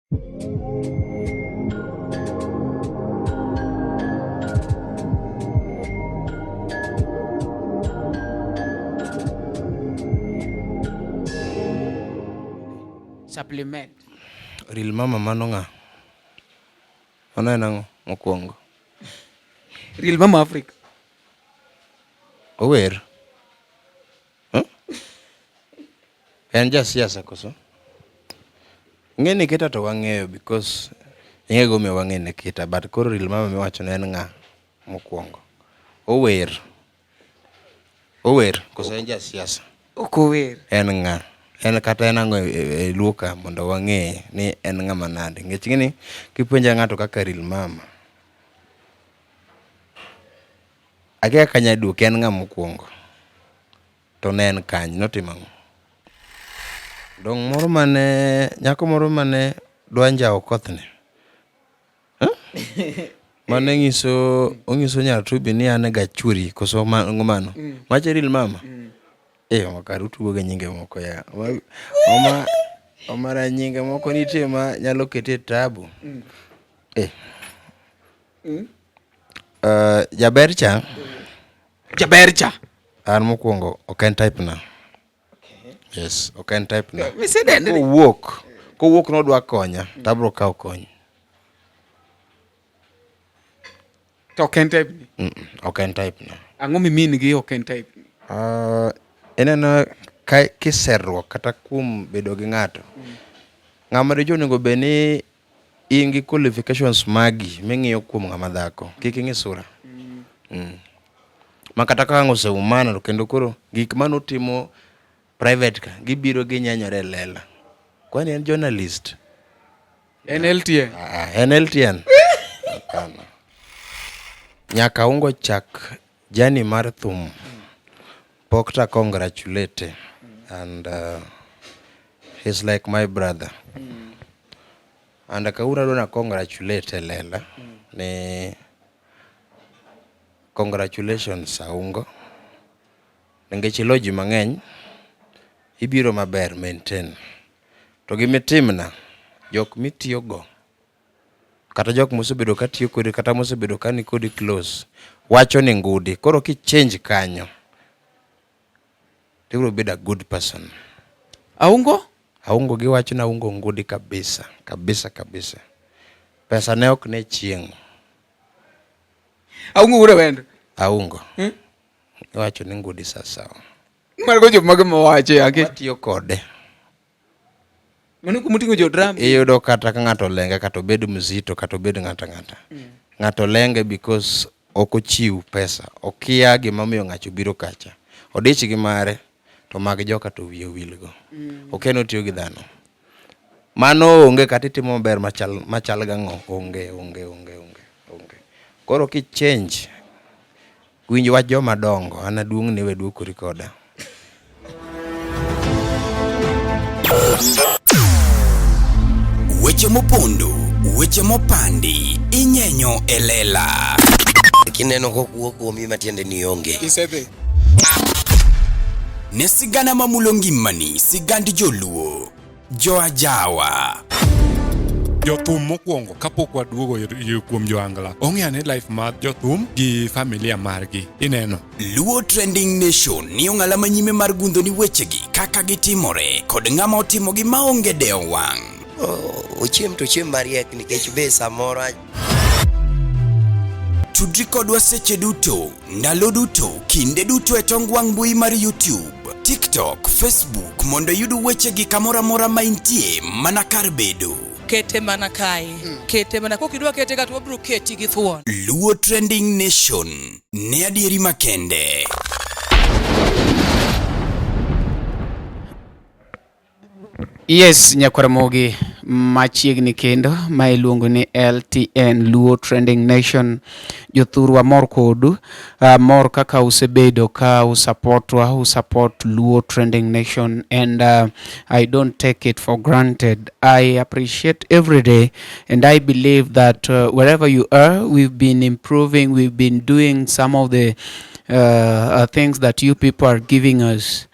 Supplement. Real mama mano ng'a? Mano en ang'o mokwongo? Real mama Africa. Ower. Huh? En jasiasa koso? Ing'e Nikita to wang'eyo because ing'e gimomiyo wang'e Nikita but koro real mama miwacho no en ng'a mokwongo? Ower. Ower koso en jasiasa? Ok ower. En ng'a? En kata en ang'o e Luo ka mondo wang'e ni en ng'ama nade. Nikech ing'e ni kipenja ng'ato kaka real mama, akia kaka anyalo duoke en ng'a mokwongo? To ne en kanye? Notimo ang'o? Dong' moro mane nyako moro mane dwa njawo kothne. Mane ng'iso ong'iso nyar Truby ni an ga chwori koso ang'o mano? Macha real mama? Eh, kar utugo gi nyinge moko ya. Oma omara nyinge moko nitie ma nyalo kete tabu. Eh. Jaber cha. Jaber cha. An mokwongo ok en type na. Yes, ok en type na. Misedende. Kowuok, kowuok nodwa konya, to abro kawo kony. To ok en type ni. Ok en type na. Ang'o mimin gi ok en type ni? Ineno ka kiserruok kata kuom bedo gi ng'ato. Ng'ama dichuo onego bed ni in gi qualifications magi ming'iyo kuom ng'ama dhako. Kik ing'i sura. Ma kata ka ang' oseumana to kendo koro gik manotimo private ka gibiro ginyenyore e lela. Kwani en journalist? En LTN. Ah, en LTN. Hapana. Nyaka ungo chak journey mar thum. Pok ta congratulate and he's like my brother. And kawuono adwa na congratulate e lela ni congratulations Aungo. Nikech ilo ji mang'eny, ibiro maber maintain. To gimitimna, jok mitiyogo kata jok mosebedo ka tiyo kodi kata mosebedo ka ni kodi close wacho ni ngudi. Koro ki change kanyo, tibiro bedo a good person. Aungo? Aungo giwacho ni Aungo ngudi kabisa, kabisa kabisa. Pesa ne ok ne chieng'. Aungo wuod Awendo. Aungo. Iwacho ni ngudi sasawa. Mago jok mage mawache yake. Watiyo kode. Mano kuma oting'o jo drum. Iyudo kata ka ng'ato olenge kata obed mzito kata obed ng'ata ng'ata. Ng'ato olenge because ok ochiw pesa. Okia gima omiyo ng'acho biro kacha. Odich gi mare to mag joka to wiye owilgo. Okia ni otiyo gi dhano. Mano onge kata itimo maber machal machal gang'o onge onge onge onge onge. Koro ki change winj wach joma dongo an aduong' ni we duokori koda. Weche mopondo, weche mopandi, inyenyo e lela. Kineno kokuo kuomi matiende ni onge. Isedhi. Ne sigana mamulo ngimani, sigand joluo, joajawa. Jothum mokwongo kapok waduogo kuom joangla ong'e ane life mar jothum gi familia margi ineno. Luo Trending Nation ni ong'ala manyime mar gundho ni wechegi kaka gitimore kod ng'ama otimogi maonge dewo wang'. Ochiem to ochiem mariek nikech be samoro Tudri kodwa seche duto, ndalo duto, kinde duto e tong wang' mbui mar YouTube, TikTok, Facebook mondo iyud wechegi kamoro amora ma intie mana kar bedo. Kete mana kae. Kete mana kok idwa kete ka to wabiro keti gi thuon. Luo Trending Nation ne adieri makende. Yes, nyakwaramogi machiegni kendo ma iluongo ni LTN Luo Trending Nation. Jothurwa mor kodu, mor kaka usebedo ka usupportwa, usupport Luo Trending Nation and I don't take it for granted. I appreciate every day and I believe that wherever you are, we've been improving, we've been doing some of the things that you people are giving us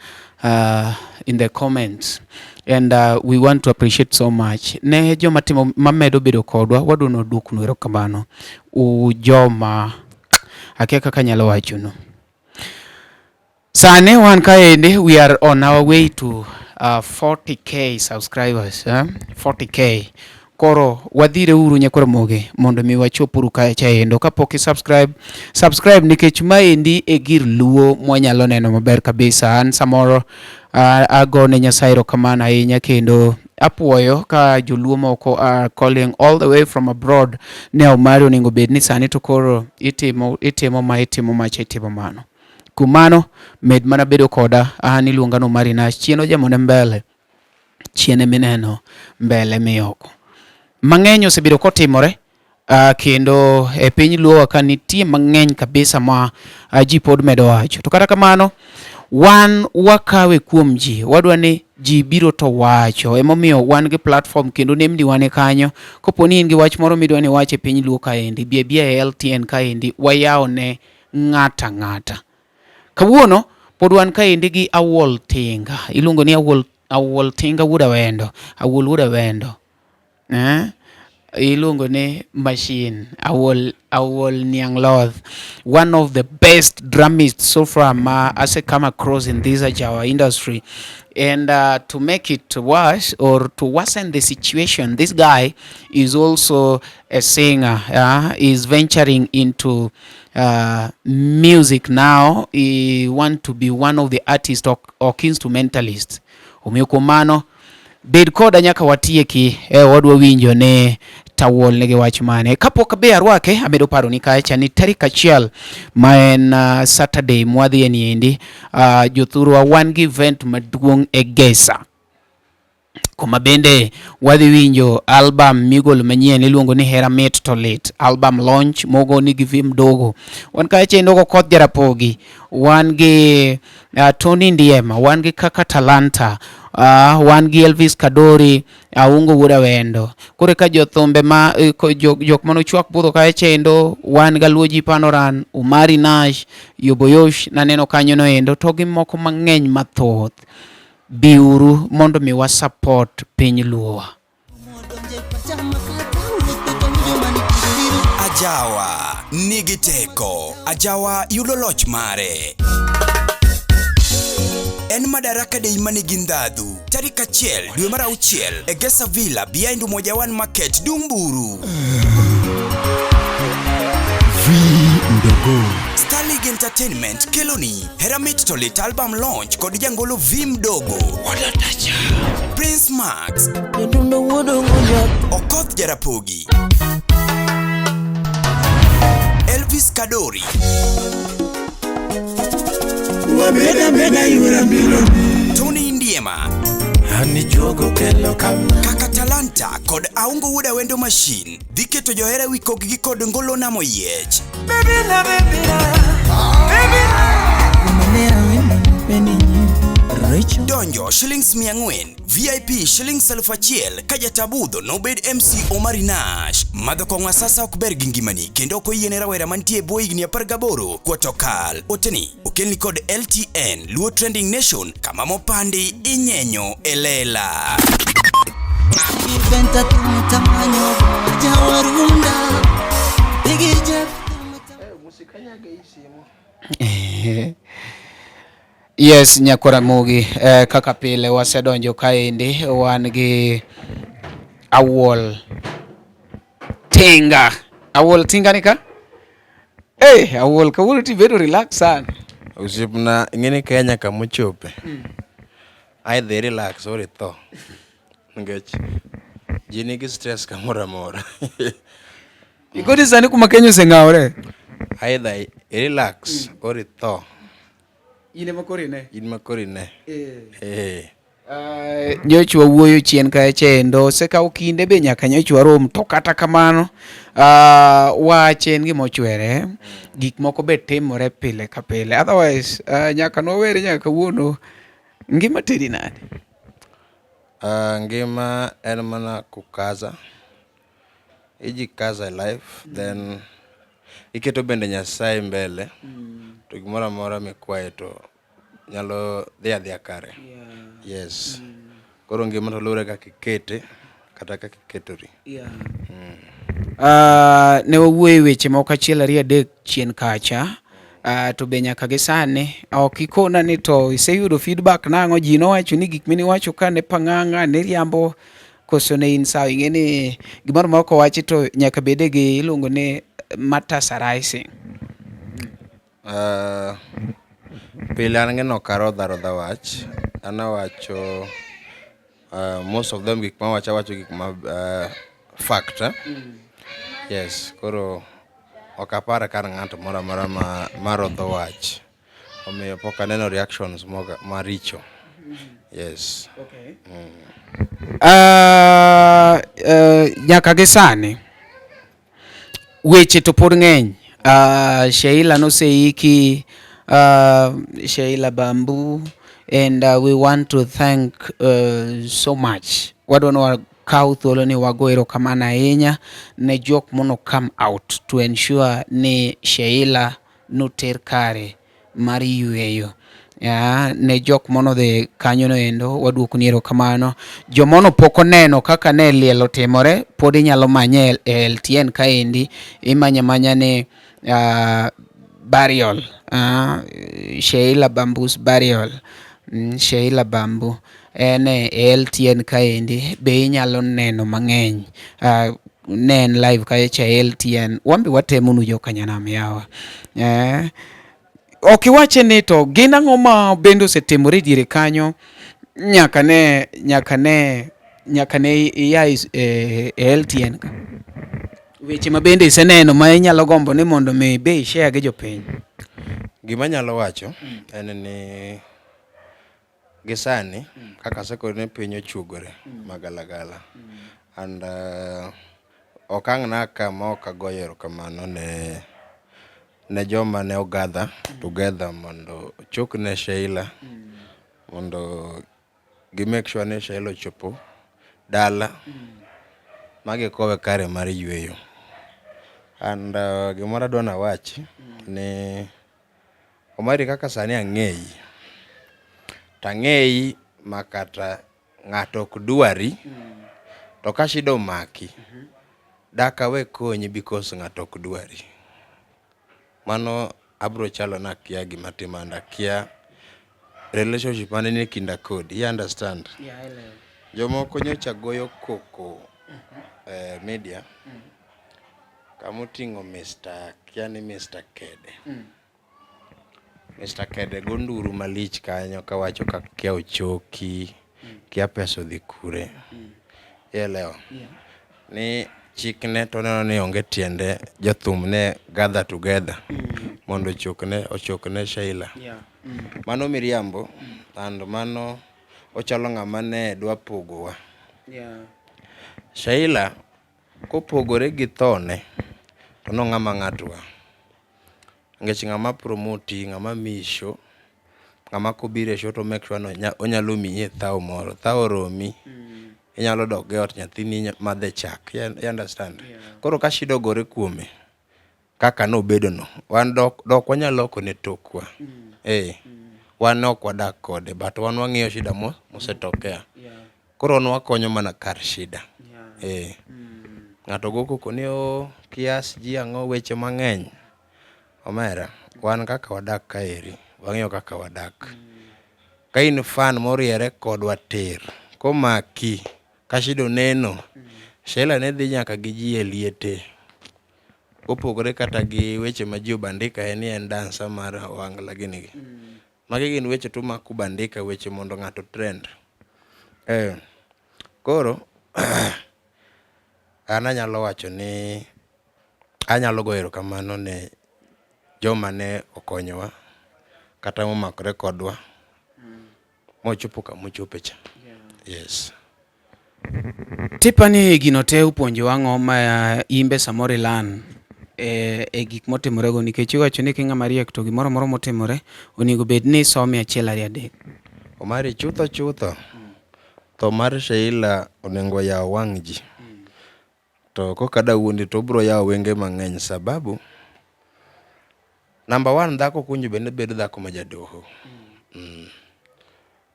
in the comments. And we want to appreciate so much. Ne joma timo mamedo bedo kodwa, wadwa ni waduoknu erokamano. U joma akia kaka anyalo wachonu. Sani wan kaendi we are on our way to 40k subscribers, eh? 40k. Koro wadhire uru nyakwar Ramogi mondo mi wachop uru kacha endo. Kapok i subscribe, subscribe nikech maendi e gir luo mwanyalo neno maber kabisa. An samoro agone Nyasaye erokamano ahinya kendo apuoyo ka joluo moko are calling all the way from abroad ne Omari onego bed ni sani to koro itimo itimo ma itimo macha itimo mano. Kuom mano med mana bedo koda an iluonga ni Omari Nash chien ojamone mbele chien emineno mbele mioko. Mang'eny osebedo kotimore kendo e piny luowa ka nitie mang'eny kabisa ma ji pod medo wacho. To kata kamano wan wakawe kuom ji, wadwa ni ji biro to wacho. Emomiyo wan gi platform kendo nembni wan kanyo. Kopo ni in gi wach moro midwa ni iwach e piny luo kaendi, bi abia e LTN kaendi, wayawo ne ng'ata ng'ata. Kawuono pod wan kaendi gi Awuol Tinga. Iluongo ni Awuol, Awuol Tinga wuod Awendo. Awuol wuod Awendo. Eh? Iluongo ni Machine. Awuol, Awuol Niang' Loth. One of the best drumists so far ma ase come across in this Ajawa industry. And to make it worse or to worsen the situation, this guy is also a singer. Is venturing into music now. He want to be one of the artists or instrumentalists. Omiyo kuom mano, bed koda nyaka watieki e wadwa winjo ni Tawuol nigi wach mane. Kapok be arwake, amedo paro ni kacha ni tarik achiel ma en Saturday mwadhi e niendi, jothurwa wan gi event maduong' e Gesa. Kuma bende wadhi winjo album migolo manyien iluongo ni Hera Mit to Lit. Album launch mogo ni gi Vim Dogo. Wan kacha endo Koth Jarapogi, wan gi Tony Ndiema, wan gi Kaka Talanta, wan gi Elvis Kadori, Aungo Wuod Awendo. Koro ka jothumbe ma jok manochwak budho kacha endo, wan gi Aluoji Panoran, Umari Nash, Yoboyosh naneno kanyo no endo, to gi moko mang'eny mathoth. Biuru mondo mi wa support piny luowa. Ajawa nigi teko. Ajawa yudo loch mare. En Madaraka Day manigi ndhadhu. Tarik 1 dwe mar 6 e Gesa Villa behind Umoja One Market Dumburu. V Mdogo. Star League Entertainment keloni Hera Mit to Lit album launch kod jangolo V Mdogo. Prince Max. Okoth Jarapogi. Elvis Kadori. Tony Ndiema. Kaka Talanta kod Aungo Wuod Awendo Machine dhi keto johera wi kokgi kod ngolo namo yiech. Donjo shillings 400, VIP shillings 1000 ka jatabudho nobed MC Omari Nash. Madho kong'o asasa ok ber gi ngimani kendo ok oyiene rawera mantie e bwo higni 18 kuoto kal. Oteni okelni kod LTN Luo Trending Nation kama mopandi inyenyo e lela. Yes, nyakwar Ramogi, kaka pile wasedonjo kaendi wan gi Awuol Tinga. Awuol Tinga ni ka? Hey, Awuol kawuono tibedo relax sana. Osiepna ing'eni Kenya kamochope. Either relax or itho. Nikech ji nigi stress kamoro amora. Ikoni sani kuma Kenya oseng'awore. Either relax or itho. In ema koro ine. In ma koro ine. Eh. Nyocha wawuoyo chien kacha endo osekawo kinde be nyaka nyocha warom to kata kamano wach en gima ochwere gik moko be timore pile ka pile otherwise nyaka nwawere nyaka kawuono ngima teri nade? Ngima en mana kukaza. Ijikaza e life then iketo bende Nyasaye mbele to gimoro amora mikwaye to nyalo dhi adhiya kare. Yes. Koro ngima to luwore kaka ikete kata kaka iketori. Yeah. Ne wawuoyo e weche moko achiel ariyo adek chien kacha. To be nyaka gi sani ok ikona ni to iseyudo feedback nang'o ji nowacho ni gik miniwacho ka ne pang'ang'a ne riambo koso ne in sawa ing'e ni gimoro ma ok owachi to nyaka bede gi iluongo ni matters arising. Pile an ng'eno ok arodh arodha wach. An awacho most of them gik mawacho awacho gik ma fact. Yes, koro ok apar ka an ng'ato moro amora ma rodho wach. Omiyo pok aneno reactions maricho. Yes. Okay. Nyaka gi sani weche to pod ng'eny. Sheila noseiki, Sheila Bambu, and we want to thank so much. Wadwa ni wakaw thuolo ni wago erokamano ahinya ne jok mono come out to ensure ni Sheila noter kare mar yueyo. Ya, ne jok monodhi kanyo no endo waduoko ni erokamano. Jomono pok oneno kaka ne liel otimore pod inyalo manye e LTN kaendi imanya manya ni burial, Sheila Bambu's burial, Sheila Bambu en e LTN kaendi be inyalo neno mang'eny. Ne en live kacha e LTN wan be watemo nu joka nyanam yawa. Ok iwache ni to gin ang'o ma bende osetimore diere kanyo nyaka ne ia e LTN ka? Weche ma bende iseneno ma inyalo gombo ni mondo mi be i-share gi jopiny. Gima anyalo wacho en ni gi sani kaka asekoni ni piny ochuogore magalagala and ok ang' naka ma ok agoyo erokamano ne joma ne ogather together mondo ochokne Sheila mondo gi make sure ni Sheila ochopo dala ma gikowe kare mar yueyo. And gimoro adwa nawachi ni Omari kaka sani ang'eyi to ang'eyi ma kata ng'ato ok dwari to ka shida omaki dak awe konyi because ng'ato ok dwari. Mano abro chalo ni akia gima timo and akia relationship mane nie kinda kodi. I understand? Jomoko nyocha goyo koko e media kamoting'o Mr. kia ni Mr. Kede. Mr. Kede go nduru malich kanyo kawacho ka kia ochoki, kia pesa odhi kure. Ielewa? Ni chikne to oneno ni onge tiende jothum ne gather together mondo ochokne Sheila. Mano miriambo and mano ochalo ng'ama ne dwa pogowa. Sheila kopogore gi thone to nong'ama ng'atwa. Nikech ng'ama promote ng'ama miyi show, ng'ama kobiro e show to make sure ni onyalo miyi e thao moro. Thao oromi, inyalo dok go e ot nyathini madhe chak. I understand? Koro ka shida ogore kuome, kaka nobedo no, wan dok wanyal lokone tokwa. Eh, wan ne ok wadak kode but wan wang'iyo shida mosetokea. Koro wan wakonyo mana kar shida. Eh. Ng'ato go koko ni oh, kia sijui ang'o weche mang'eny. Omera, wan kaka wadak kaeri, wang'eyo kaka wadak. Ka in fan moriere kodwa tir, komaki, ka shida oneno, Sheila ne dhi nyaka gi ji e liete. Kopogore kata gi weche ma ji obandika en ni en dansa mar ohangla gini gi. Magi gin weche tu ma kubandika weche mondo ng'ato trend. Eh, koro an anyalo wacho ni anyalo goyo erokamano ne joma ne okonyowa kata momakore kodwa mochopo kama ochope cha. Yes. Tipani gino te opuonjowa ang'o ma imbe samoro ilan e gik motimorego nikech iwacho ni king'ama riek to gimoro amora motimore onego bed ni isome achiel ariyo adek. Omari chutho chutho tho mar Sheila onego oyaw wang' ji. To koka dawuondi to obiro yawo wenge mang'eny sababu number one dhako ok owinjo bed ni bedo dhako ma jadoho.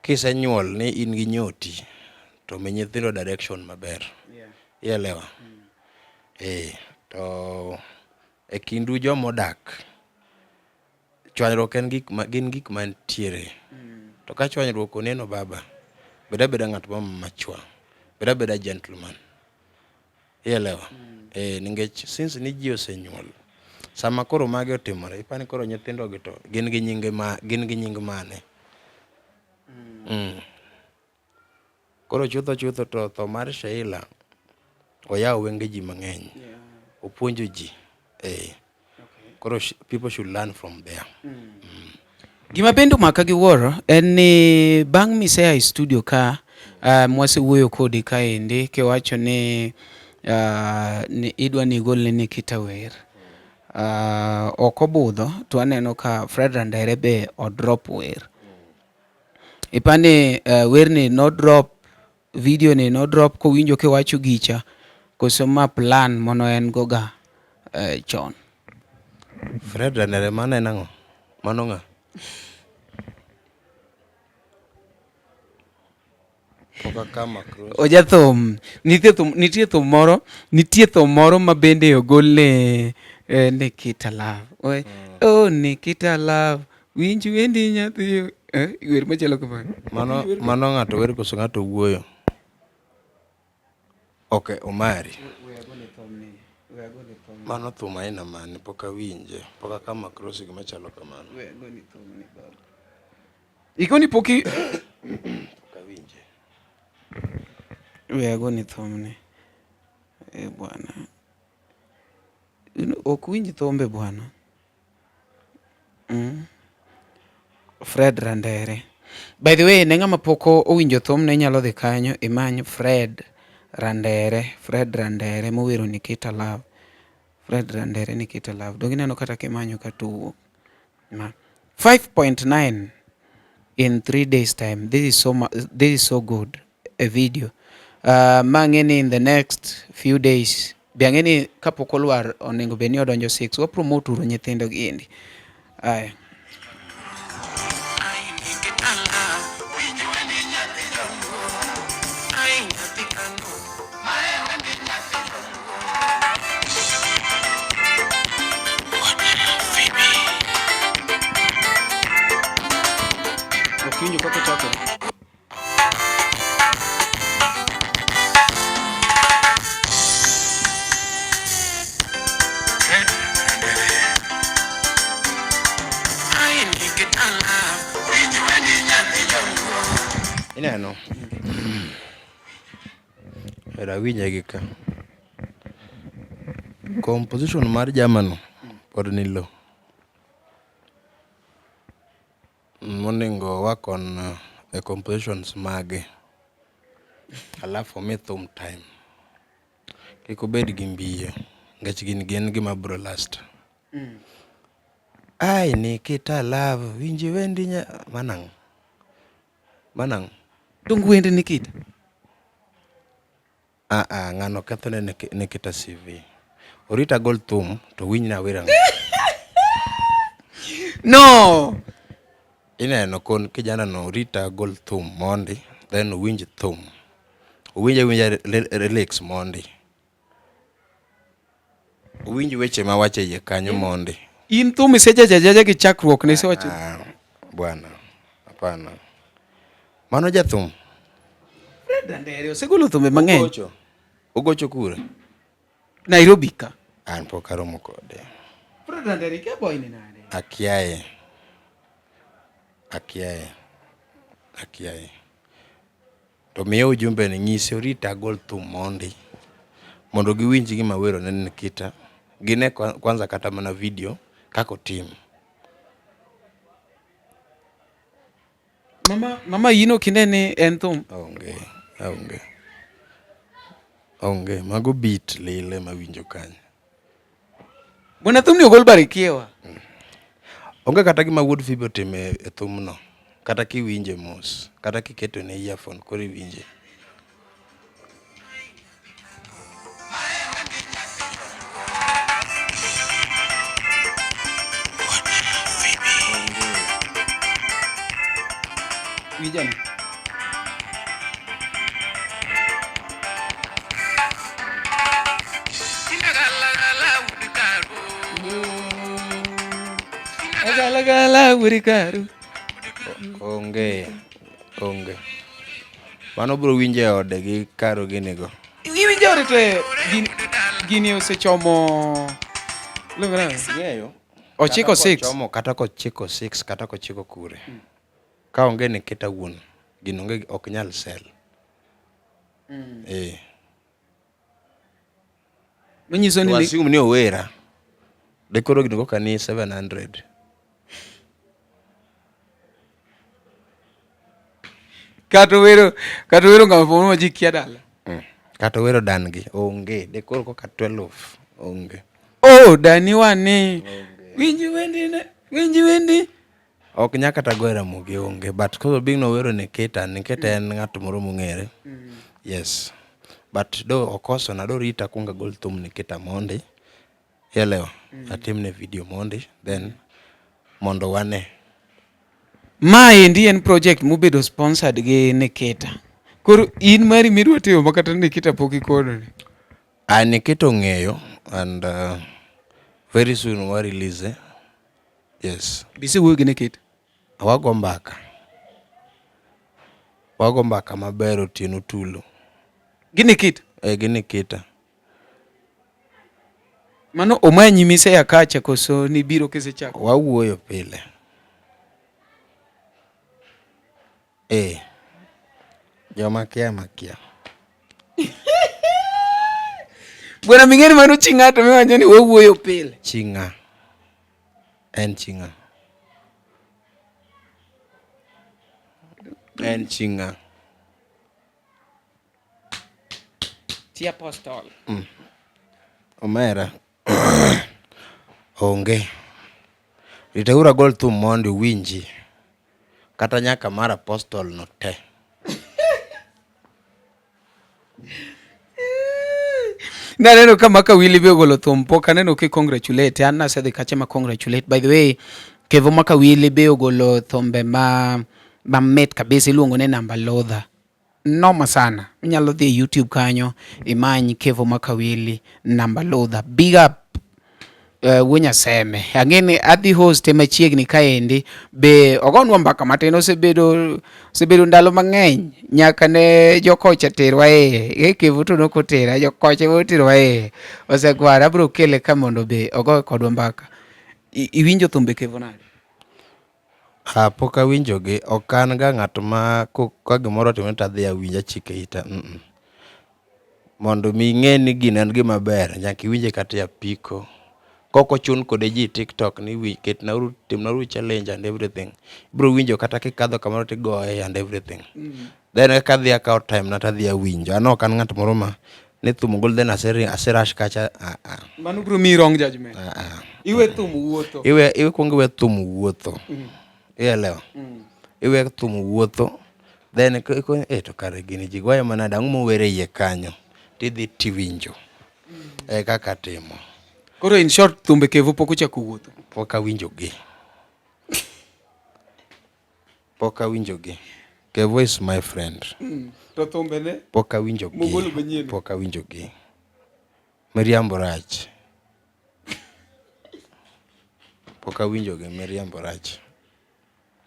Kisenyuol ni in gi nyoti to mi nyithindo direction maber. Ielewa? Eh, to e kindu joma odak, chwanyruok en gik ma gin gik mantiere. To ka chwanyruok oneno baba, bed abeda ng'at ma machwa, bed abeda gentleman. Ielewa? Eh, nikech since ni ji osenyuol, sama koro magi otimore, ipani koro nyithindo gi to gin gi nyinge ma gin gi nying mane? Koro chutho chutho to tho mar Sheila oyawo wenge ji mang'eny. Opuonjo ji. Eh. Koro people should learn from there. Gima bende omaka gi wuoro en ni bang' misea e studio ka mwasewuoyo kodi kaendi kiwacho ni ni idwa ni igol ne Nikita wer. Ok obudho to aneno ka Fred Randere be o drop wer. Ipani werni no drop video ni no drop kowinjo kiwacho gicha koso ma plan mono en go ga chon? Fred Randere mano en ang'o? Mano ng'a? Pok akama cross. Ojathum, nitie thum, nitie thum moro, nitie thum moro ma bende ogol ne Nikita Love. Oe, Oh Nikita Love, winj wendi nyathi. Wer machalo kamano. Mano mano ng'ato wer koso ng'ato wuoyo? Ok, Omari. Mano thum aina mane? Pok awinje. Pok akama cross gima chalo kamano. Ikoni poki Pok awinje. We agoni thumni. Eh bwana. Ok winj thumbe bwana. Fred Randere. By the way, ne ng'ama pok owinjo thumne inyalo dhi kanyo imany Fred Randere, Fred Randere mowero Nikita Love. Fred Randere Nikita Love. Donge ineno kata kimanyo ka to owuok. Ma 5.9 in 3 days time. This is so this is so good a video. Ma ang'e ni in the next few days be ang'e ni kapok olwar onego bed ni odonjo 6. Wa promote uru nyithindo gi endi. Aya. Ok iwinjo kaka ochakore? Ineno? Ero awinje gi ka. Composition mar Germano pod ni low. Monego work on e compositions mage. Alafu omi thum time. Kik obed gi mbio nikech gini gin gima biro last. Ai Nikita love winji wendi nya mano ang'o? Mano ang'o? Donge wend Nikita? Ah ah ng'ano ketho ne Nikita CV. Orit agol thum to winj ni awer ang'o. No! Ineno kon kijana no orit agol thum mondi then owinj thum. Owinj awinja lyrics mondi. Owinj weche mawacho e iye kanyo mondi. In thum isejajajaja gi chakruok ne isewacho. Ah, bwana. Hapana. Mano jathum. Fred Andere osegolo thumbe mang'eny. Ogocho. Ogocho kure? Nairobi ka. An pok aromo kode. Fred Andere ikia boy ni nade? Akiaye. Akiaye. Akiaye. To miye ujumbe ni nyise orit agol thum mondi mondo giwinj gima awero ne Nikita. Gine kwanza kata mana video kaka otim. Mama, mama in ok ine ni en thum? Onge, onge. Onge, mago beat lile mawinjo kanyo. Bwana thumni ogol Barikiwa. Onge kata gima wuod Phoebe otimo e thumno. Kata kiwinje mos, kata kiketo ne earphone koro iwinje. Winjane. Gala gala wuod karu. Onge. Onge. Mano bro winjo e ode gi karo gini go. Iwinjo ore to e gini, gini osechomo Luongo nang'o? Ing'eyo? Ochiko Kata 6. kochomo- Kata kochiko 6 kata kochiko kure. Ka onge Nikita wuon, gino onge ok nyal sell. Eh. Manyiso ni To assume ni owera. De koro gino koka ni 700. Kata owero kata owero ng'ama pomoro ma ji kia dala. Kata owero dan gi onge. De koro koka 12 onge. Oh, dani wani. Winji wendi ne, winji wendi. Ok nyaka kata go Ramogi onge but koro being nowero Nikita, Nikita en ng'at moro mong'ere. Yes. But do okoso na do rita kuong agol thum Nikita mondi. Ielewa? Atimne video mondi then mondo wane. Ma endi en project mobedo sponsored gi Nikita. Koro in mari midwa timo ma kata Nikita pok ikono ni. Ah, Nikita ong'eyo and very soon wa release. Eh? Yes. Bisewuoyo gi Nikita? Wago mbaka. Wago mbaka maber otieno tulo. Gi Nikita? Eh, gi Nikita. Mano omanyi miseya kacha koso nibiro kisechako? Wawuoyo pile. Eh. Joma kia makia. Bwana ming'eni mano chi ng'ato miwacho ni wawuoyo pile. Chi ng'a? En chi ng'a? En chi ng'a? Chi apostol. Omera. Onge. Ritauru agol thum mondo uwinji. Kata nyaka mar apostol no te. Naneno ka Maka Willy be ogolo thum pok aneno ki congratulate an nasedhi kacha ma congratulate by the way Kevo Maka Willy be ogolo thumbe ma mamit kabisa iluongo ni namba lodha noma sana inyalo dhi e YouTube kanyo imany Kevo Makawili namba ludha big up wuo Nyaseme ang'e ni adhi host machiegni kaendi be ogonwa mbaka matin osebedo osebedo ndalo mang'eny nyaka ne jokocha terwa e Kevo to nokotera jokocha oterwa e osegwara abiro kele ka mondo be ogo kodwa mbaka iwinjo thumbe Kevo nade? Ah, pok awinjogi. Ok an ga ng'at ma ka gimoro otimore to adhi awinj achike ita. Mm -mm. Mondo mi ing'e ni gino en gima ber, nyaka iwinje kata e apiko. Kok ochun kode ji TikTok ni wi ketnauru timnauru challenge and everything. Ibiro winjo kata kikadho kamoro tigoye and everything. Then eka adhi akawo time na tadhi awinjo. An ok an ng'at moro ma ni thum ogol then ase rush kacha. Ah, ah. Mano biro miyi wrong judgment. Ah, ah. Iwe thum wuotho. Iwe iwe kuongo iwe thum wuotho. Ielewa? Iwe thum wuotho. Then eh to kare gini ji goye manade ang'o mowere iye kanyo tidhi tiwinjo. E kaka timo. Koro in short thumbe Kevo pok ochako wuotho. Pok awinjo gi. Pok awinjo gi. Kevo is my friend. To thumbe ne? Pok awinjo gi. Mogolo manyien. Pok awinjo gi. Miriambo rach. Pok awinjo gi miriambo rach.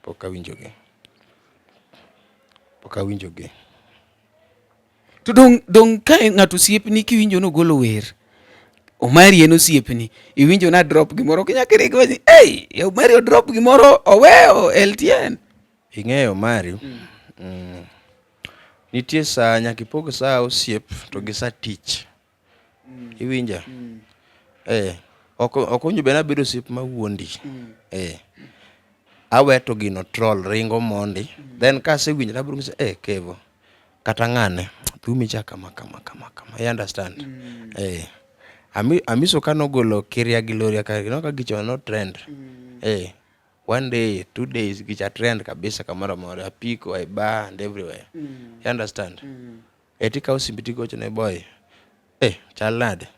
Pok awinjo gi. Pok awinjo gi. To dong dong ka ng'ato osiepni kiwinjo nogolo wer. Omari en osiepni. Iwinjo na drop gimoro kinyaka ring wachi, "Hey, Omari o drop gimoro oweyo LTN." Ing'eyo Omari. Nitie saa nyaka ipog saa osiep to gi saa tich. Iwinja? Eh, ok ok owinjo bed ni abedo osiep mawuondi. Eh. Awe to gino troll ringo mondi. Then kasewinjo to abiro nyise, eh Kevo, kata ng'ane, thumi cha kama kama kama kama. You understand? Eh. Amiso kanogolo Kiria gi Loria ka, ineno ka gicha no trend. Eh. One day, 2 days, gicha trend kabisa kamoro amora, apiko, e bar and everywhere. You understand? Eh, tikawo simbi tigocho ne boy. Eh, chal nade?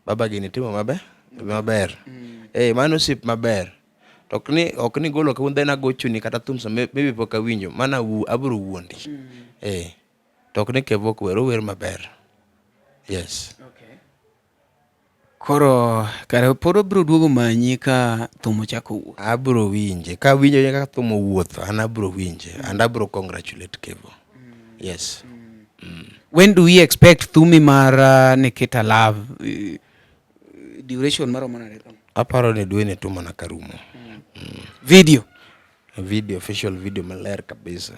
Baba gini timo maber? Maber. Eh, mano osiep maber. To ok ni golo kawuono then agochoni kata thum sa maybe pok awinjo. Mano abiro wuondi. Eh. To ok ni Kevo ok wer, ower maber. Yes. Okay. Koro kare pod obiro duogo manyi ka thum ochako wuok. Abiro winje. Ka awinjo kaka thum owuotho, an abiro winje and abiro congratulate Kevo. Yes. When do we expect thumi mar Nikita Love? Duration maromo nade kama? Aparo ni dwe ni tu mana karumo. Video. Video, official video maler kabisa.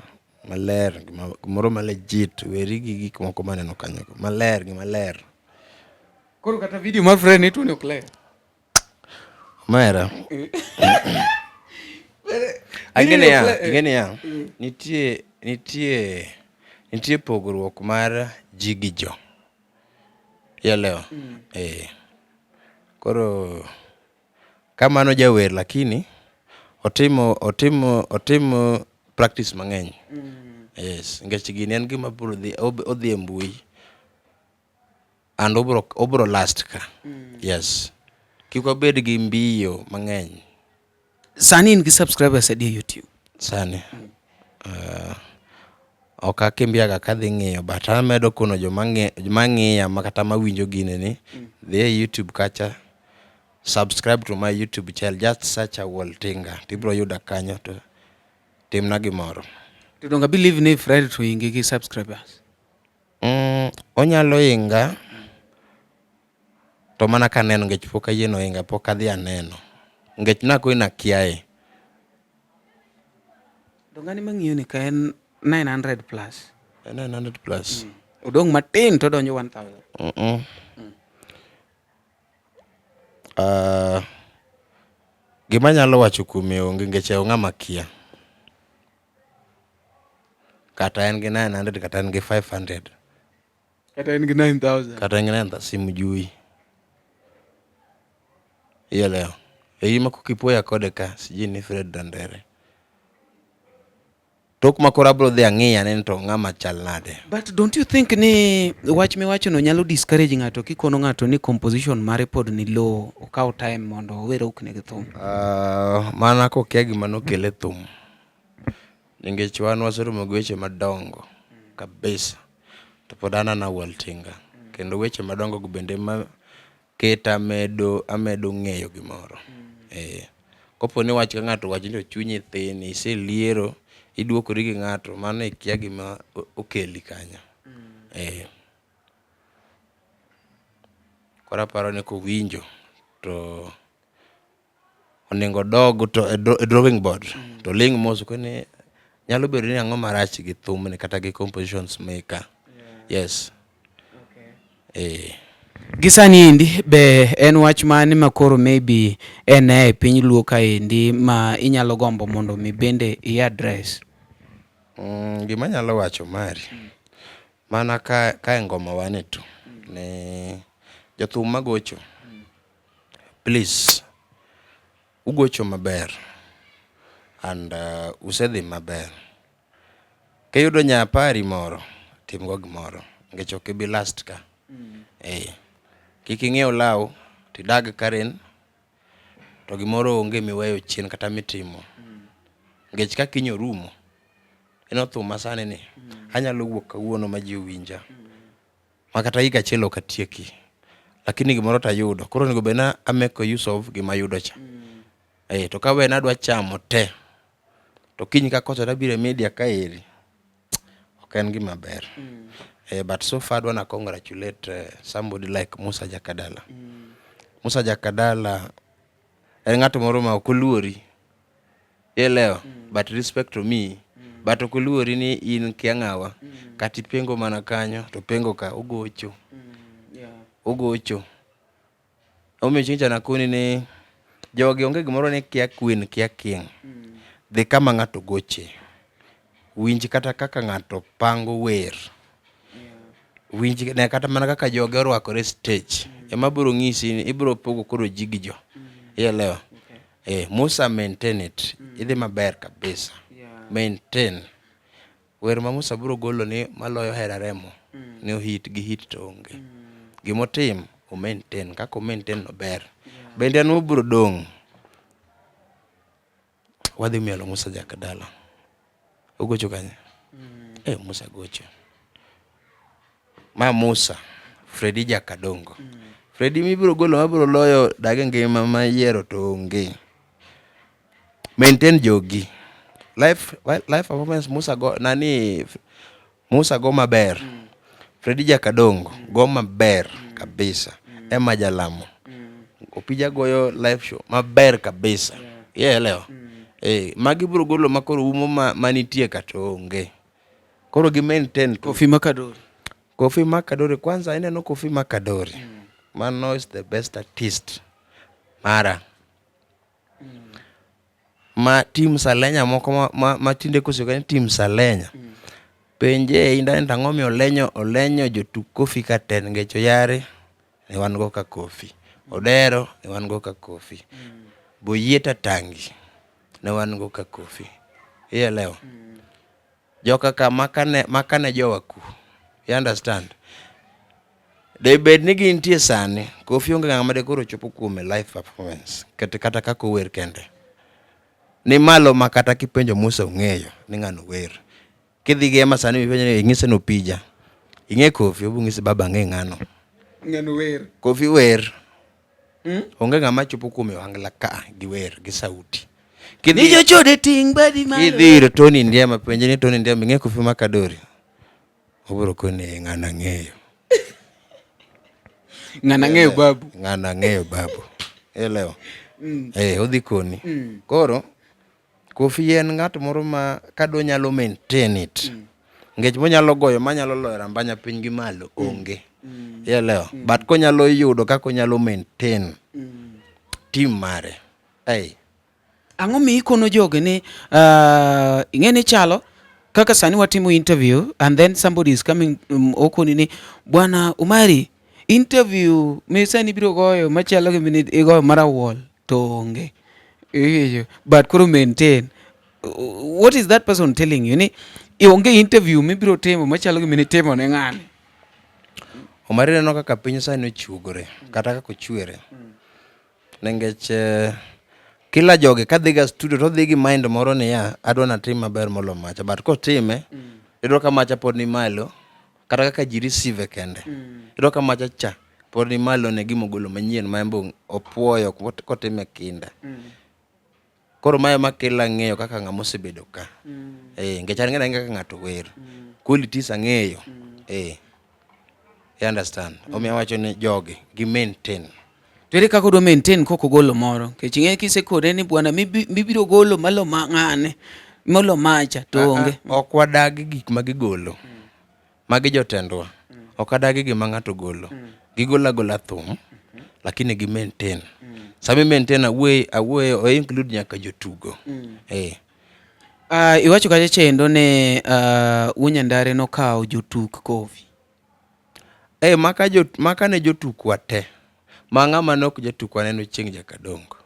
Maler, gimoro ma legit. Weri gi gik moko maneno kanyo. Maler, gima ler. Koro kata video mar Fred ni tuoni ok ler. Omera. Ing'e niya, ing'e niya, nitie pogruok mar ji gi jo. Ielewa? Eh. Koro kamano jawer lakini otimo practice mang'eny. Yes, nikech gini en gima biro dhi odhi e mbui. And obro last ka. Yes. Kik wabed gi mbiyo mang'eny. Sani in gi subscribers adi e YouTube? Sani. Ok akimbiaga kadhi ng'iyo but amedo kono joma ng'iya ma kata mawinjo gini ni dhi e YouTube kacha subscribe to my YouTube channel just search Awuol Tinga tibro yuda kanyo to timna gimoro. To donge believe ni Fred to ingi gi subscribers? Onyalo inga to mana kaneno nikech pok ayie noinga pok adhi aneno nikech nakoni nakiaye. To ng'ani mang'iyo ni ka en 900 plus. 900 plus. Odong' matin to odonjo 1000. Gima anyalo wacho kuome onge nikech ong'ama kia. Kata en gi 900 kata en gi 500. Kata en gi 9000. Kata en gi 9000 simjui. Ielewa? E ma kokipuoya kode ka sijui ni Fred Dandere. Tok ma koro abiro dhi ang'iya ni to ng'ama chal nade. But don't you think ni wach miwachono nyalo discourage ng'ato kikono ng'ato ni composition mare pod ni low, okaw time mondo owe rokne gi thum? Mana kokia gima nokele thum. Nikech wan waseromo gi weche madongo kabisa. To pod an ana Awuol Tinga. Kendo weche madongo go bende ma keta amedo ng'eyo gimoro. Eh. Kopo ni wach ka ng'ato owacho ni chunyi thin, iseliero, iduokori gi ng'ato, mano ikia gima okeli kanyo. Eh. Koro aparo ni kowinjo to onego odog to e drawing board to oling' mos koni nyalo bedo ni ang'o marach gi thumni kata gi compositions meka. Yes. Eh. Gi sani endi be en wach mane ma koro maybe en e piny luo kaendi ma inyalo gombo mondo mi bende i address? Gima anyalo wacho mari, mana ka e ngoma wane to, ni jothum magocho, please, ugocho maber and usedhi maber. Kiyudo nyapari moro, timgo gimoro nikech ok ibi last ka. Eh. Kik ing'iew law tidag Karen to gimoro onge miweyo chien kata mitimo. Nikech ka kiny orumo, ineno thum masani ni, anyalo wuok kawuono ma ji owinja. Ma kata higa achiel ok atieki. Lakini gimoro to ayudo. Koro onego bed ni a make use of gima ayudo cha. Eh, to kawe nadwa chamo te, to kiny kakoso tabiro e media kaeri, ok en gima ber. Eh, but so far adwa na congratulate somebody like Musa Jakadala. Musa Jakadala en ng'ato moro ma ok oluori. Ielewa? But respect to me. But ok oluori ni in kia ng'awa. Kata ipengo mana kanyo to pengo ka ogocho. Ogocho. Omiyo chieng' cha nakoni ni jogi onge gimoro ni kia queen kia king. Dhi kama ng'ato goche. Winj kata kaka ng'ato pango wer. Winj ne kata mana kaka jogi orwakore stage. Ema biro ng'isi ni ibiro pogo koro ji gi jo. Ielewa? Eh, Musa maintain it. Idhi maber kabisa. Maintain. Wer ma Musa biro golo ni maloyo Hera Remo ni ohit gi hit to onge. Gimotim o maintain kaka o maintain no ber. Bende an wabiro dong' wadhi mielo Musa Jakadala. Ogocho kanye? Eh, Musa gocho. Ma Musa, Fredi Jakadongo. Freddy mibiro golo mabiro loyo dag e ngima ma iyiero to onge. Maintain jogi. Life, life performance Musa go nani Musa go maber. Freddy Jakadongo go maber kabisa. Emma Jalamo. Opija goyo live show maber kabisa. Ielewa? Eh, magi biro golo ma koro umo ma manitie ka to onge. Koro gi maintain to. Kofi Makadori. Kofi Makadori kwanza ineno Kofi Makadori. Mano is the best artist mara. Ma team Salenya moko ma tinde kosego ni team Salenya. Penje e internet ang'o miyo olenyo olenyo jotuk Kofi ka te nikech Oyare ne wan go ka Kofi. Odero ne wan go ka Kofi. Boyieta Tangi ne wan go ka Kofi. Ielewa? Joka ka makane makane jowa ku. You understand? De bed ni gintie sani, Kofi onge ng'ama de koro chopo kuome live performance kata kata kaka ower kende. Ni malo ma kata kipenjo Musa ong'eyo ni ng'ano wer. Kidhi gi Emma sani mipenjo ni ing'ise ni Opija. Ing'e Kofi, obiro ng'isi baba ang'e ng'ano. Ng'ano wer. Kofi wer. Onge ng'ama chopo kuome ohangla ka gi wer gi sauti. Kidhi Nijochode ting' badi malo. Kidhi ir Tony Ndiema penje ni Tony Ndiema ing'e Kofi Makadori. Obiro koni "Eh, ng'ano ang'eyo. Ng'ano ang'eyo babu. Ng'ano ang'eyo babu. Elewa. Eh, odhi koni. Koro Kofi en ng'at moro ma kadwa nyalo maintain it. Nikech monyalo goyo manyalo loyo rambanya piny gi malo onge. Ielewa? But konyalo yudo kaka onyalo maintain team mare. Hey. Ang'o mi ikono jogi ni ing'e ni chalo kaka sani watimo interview and then somebody is coming okoni ni bwana Umari interview mi sani ibiro goyo machalo gi mine igoyo mar awuol to onge. Iwinjo? But koro maintain. What is that person telling you ni onge interview mibiro timo machalo gi mine itimo ne ng'ani? Omari neno kaka piny sani ochuogore kata kaka ochwere. Nikech kila jogi kadhi ga studio to odhi gi mind moro niya adwa natim maber molo macha but kotime iyudo ka macha pod ni malo kata kaka ji receive kende. Iyudo ka macha cha pod ni malo ne gimogolo manyien ma en be opuoyo kotime kinda. Koro mae ema kela ng'eyo kaka ng'ama osebedo ka. Eh, nikech an ang'eyo kaka ng'ato wer. Qualities ang'eyo. Eh. You understand? Omiyo awacho ni jogi gi maintain. To ere kaka odwa maintain kok ogolo moro? Nikech ing'e kisekone ni bwana mibiro golo malo ma ng'ane molo macha to onge. Ok wadagi gik ma gigolo. Magi jotendwa. Ok adagi gima ng'ato golo. Gigolo agola thum, lakini gi maintain. Sama i maintain awuoye awuoye o include nyaka jotugo. Eh. Iwacho kacha chendo ni Wuod Nyandare nokawo jotuk Kofi. Eh, maka jo maka ne jotukwa te. Ma ng'ama ne ok jatukwa ne en Ochieng' Jakadongo.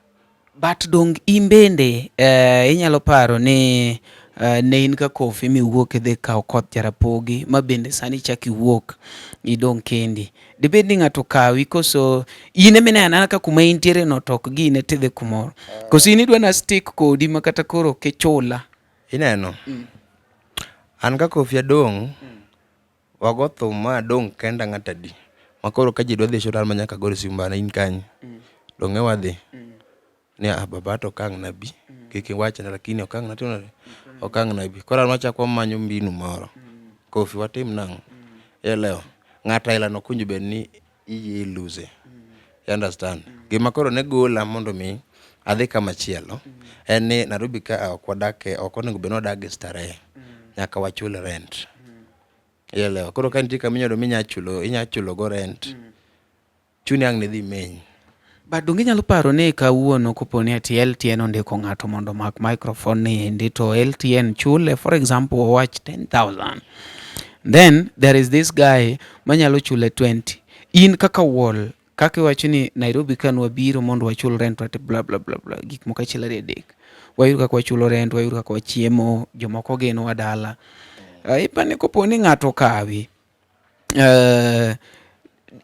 But dong in bende inyalo paro ni ne in ka Kofi miwuok idhi kawo koth Jarapogi ma bende sani ichak iwuok idong' kendi. Dibed ni ng'ato okawi koso in ema ineno anena ka kuma intiere no to ok gine tidhi kumoro. Koso in idwa na stick kodi ma kata koro ok ichula. Ineno? An ka Kofi adong', wago thum ma adong' kenda ng'at adi. Ma koro ka ji dwa dhi show to an ma nyaka agor simu bana in kanye? Dong' e wadhi. Ni ah baba to ok ang' nabi. Kik iwachna lakini ok ang' natim nade? Ok ang' nabi. Koro an wachako wamanyo mbinu moro. Kofi watim nang'o? Ielewa? Ng'at aila no ok owinjo bed ni iyie ilose. You understand? Gima koro ne gola mondo mi adhi kama chielo en ni Nairobi ka ok wadake ok onego bed ni wadak gi starehe. Nyaka wachul rent. Ielewa? Koro ka nitie kama inyalo minya chulo inya chulo go rent. Chuni ang' nidhi imeny. But donge inyalo paro ni kawuono kopo ni ati LTN ondiko ng'ato mondo omak microphone ni endi to LTN chule for example owach 10,000. Then there is this guy manyalo chule 20. In kaka wuol kaka iwacho ni Nairobi ka nwabiro mondo wachul rent ati bla bla bla bla gik moko achiel ariyo adek. Wayud kaka wachulo rent, wayud kaka wachiemo, jomoko genowa dala. Ipani kopo ni ng'ato okawi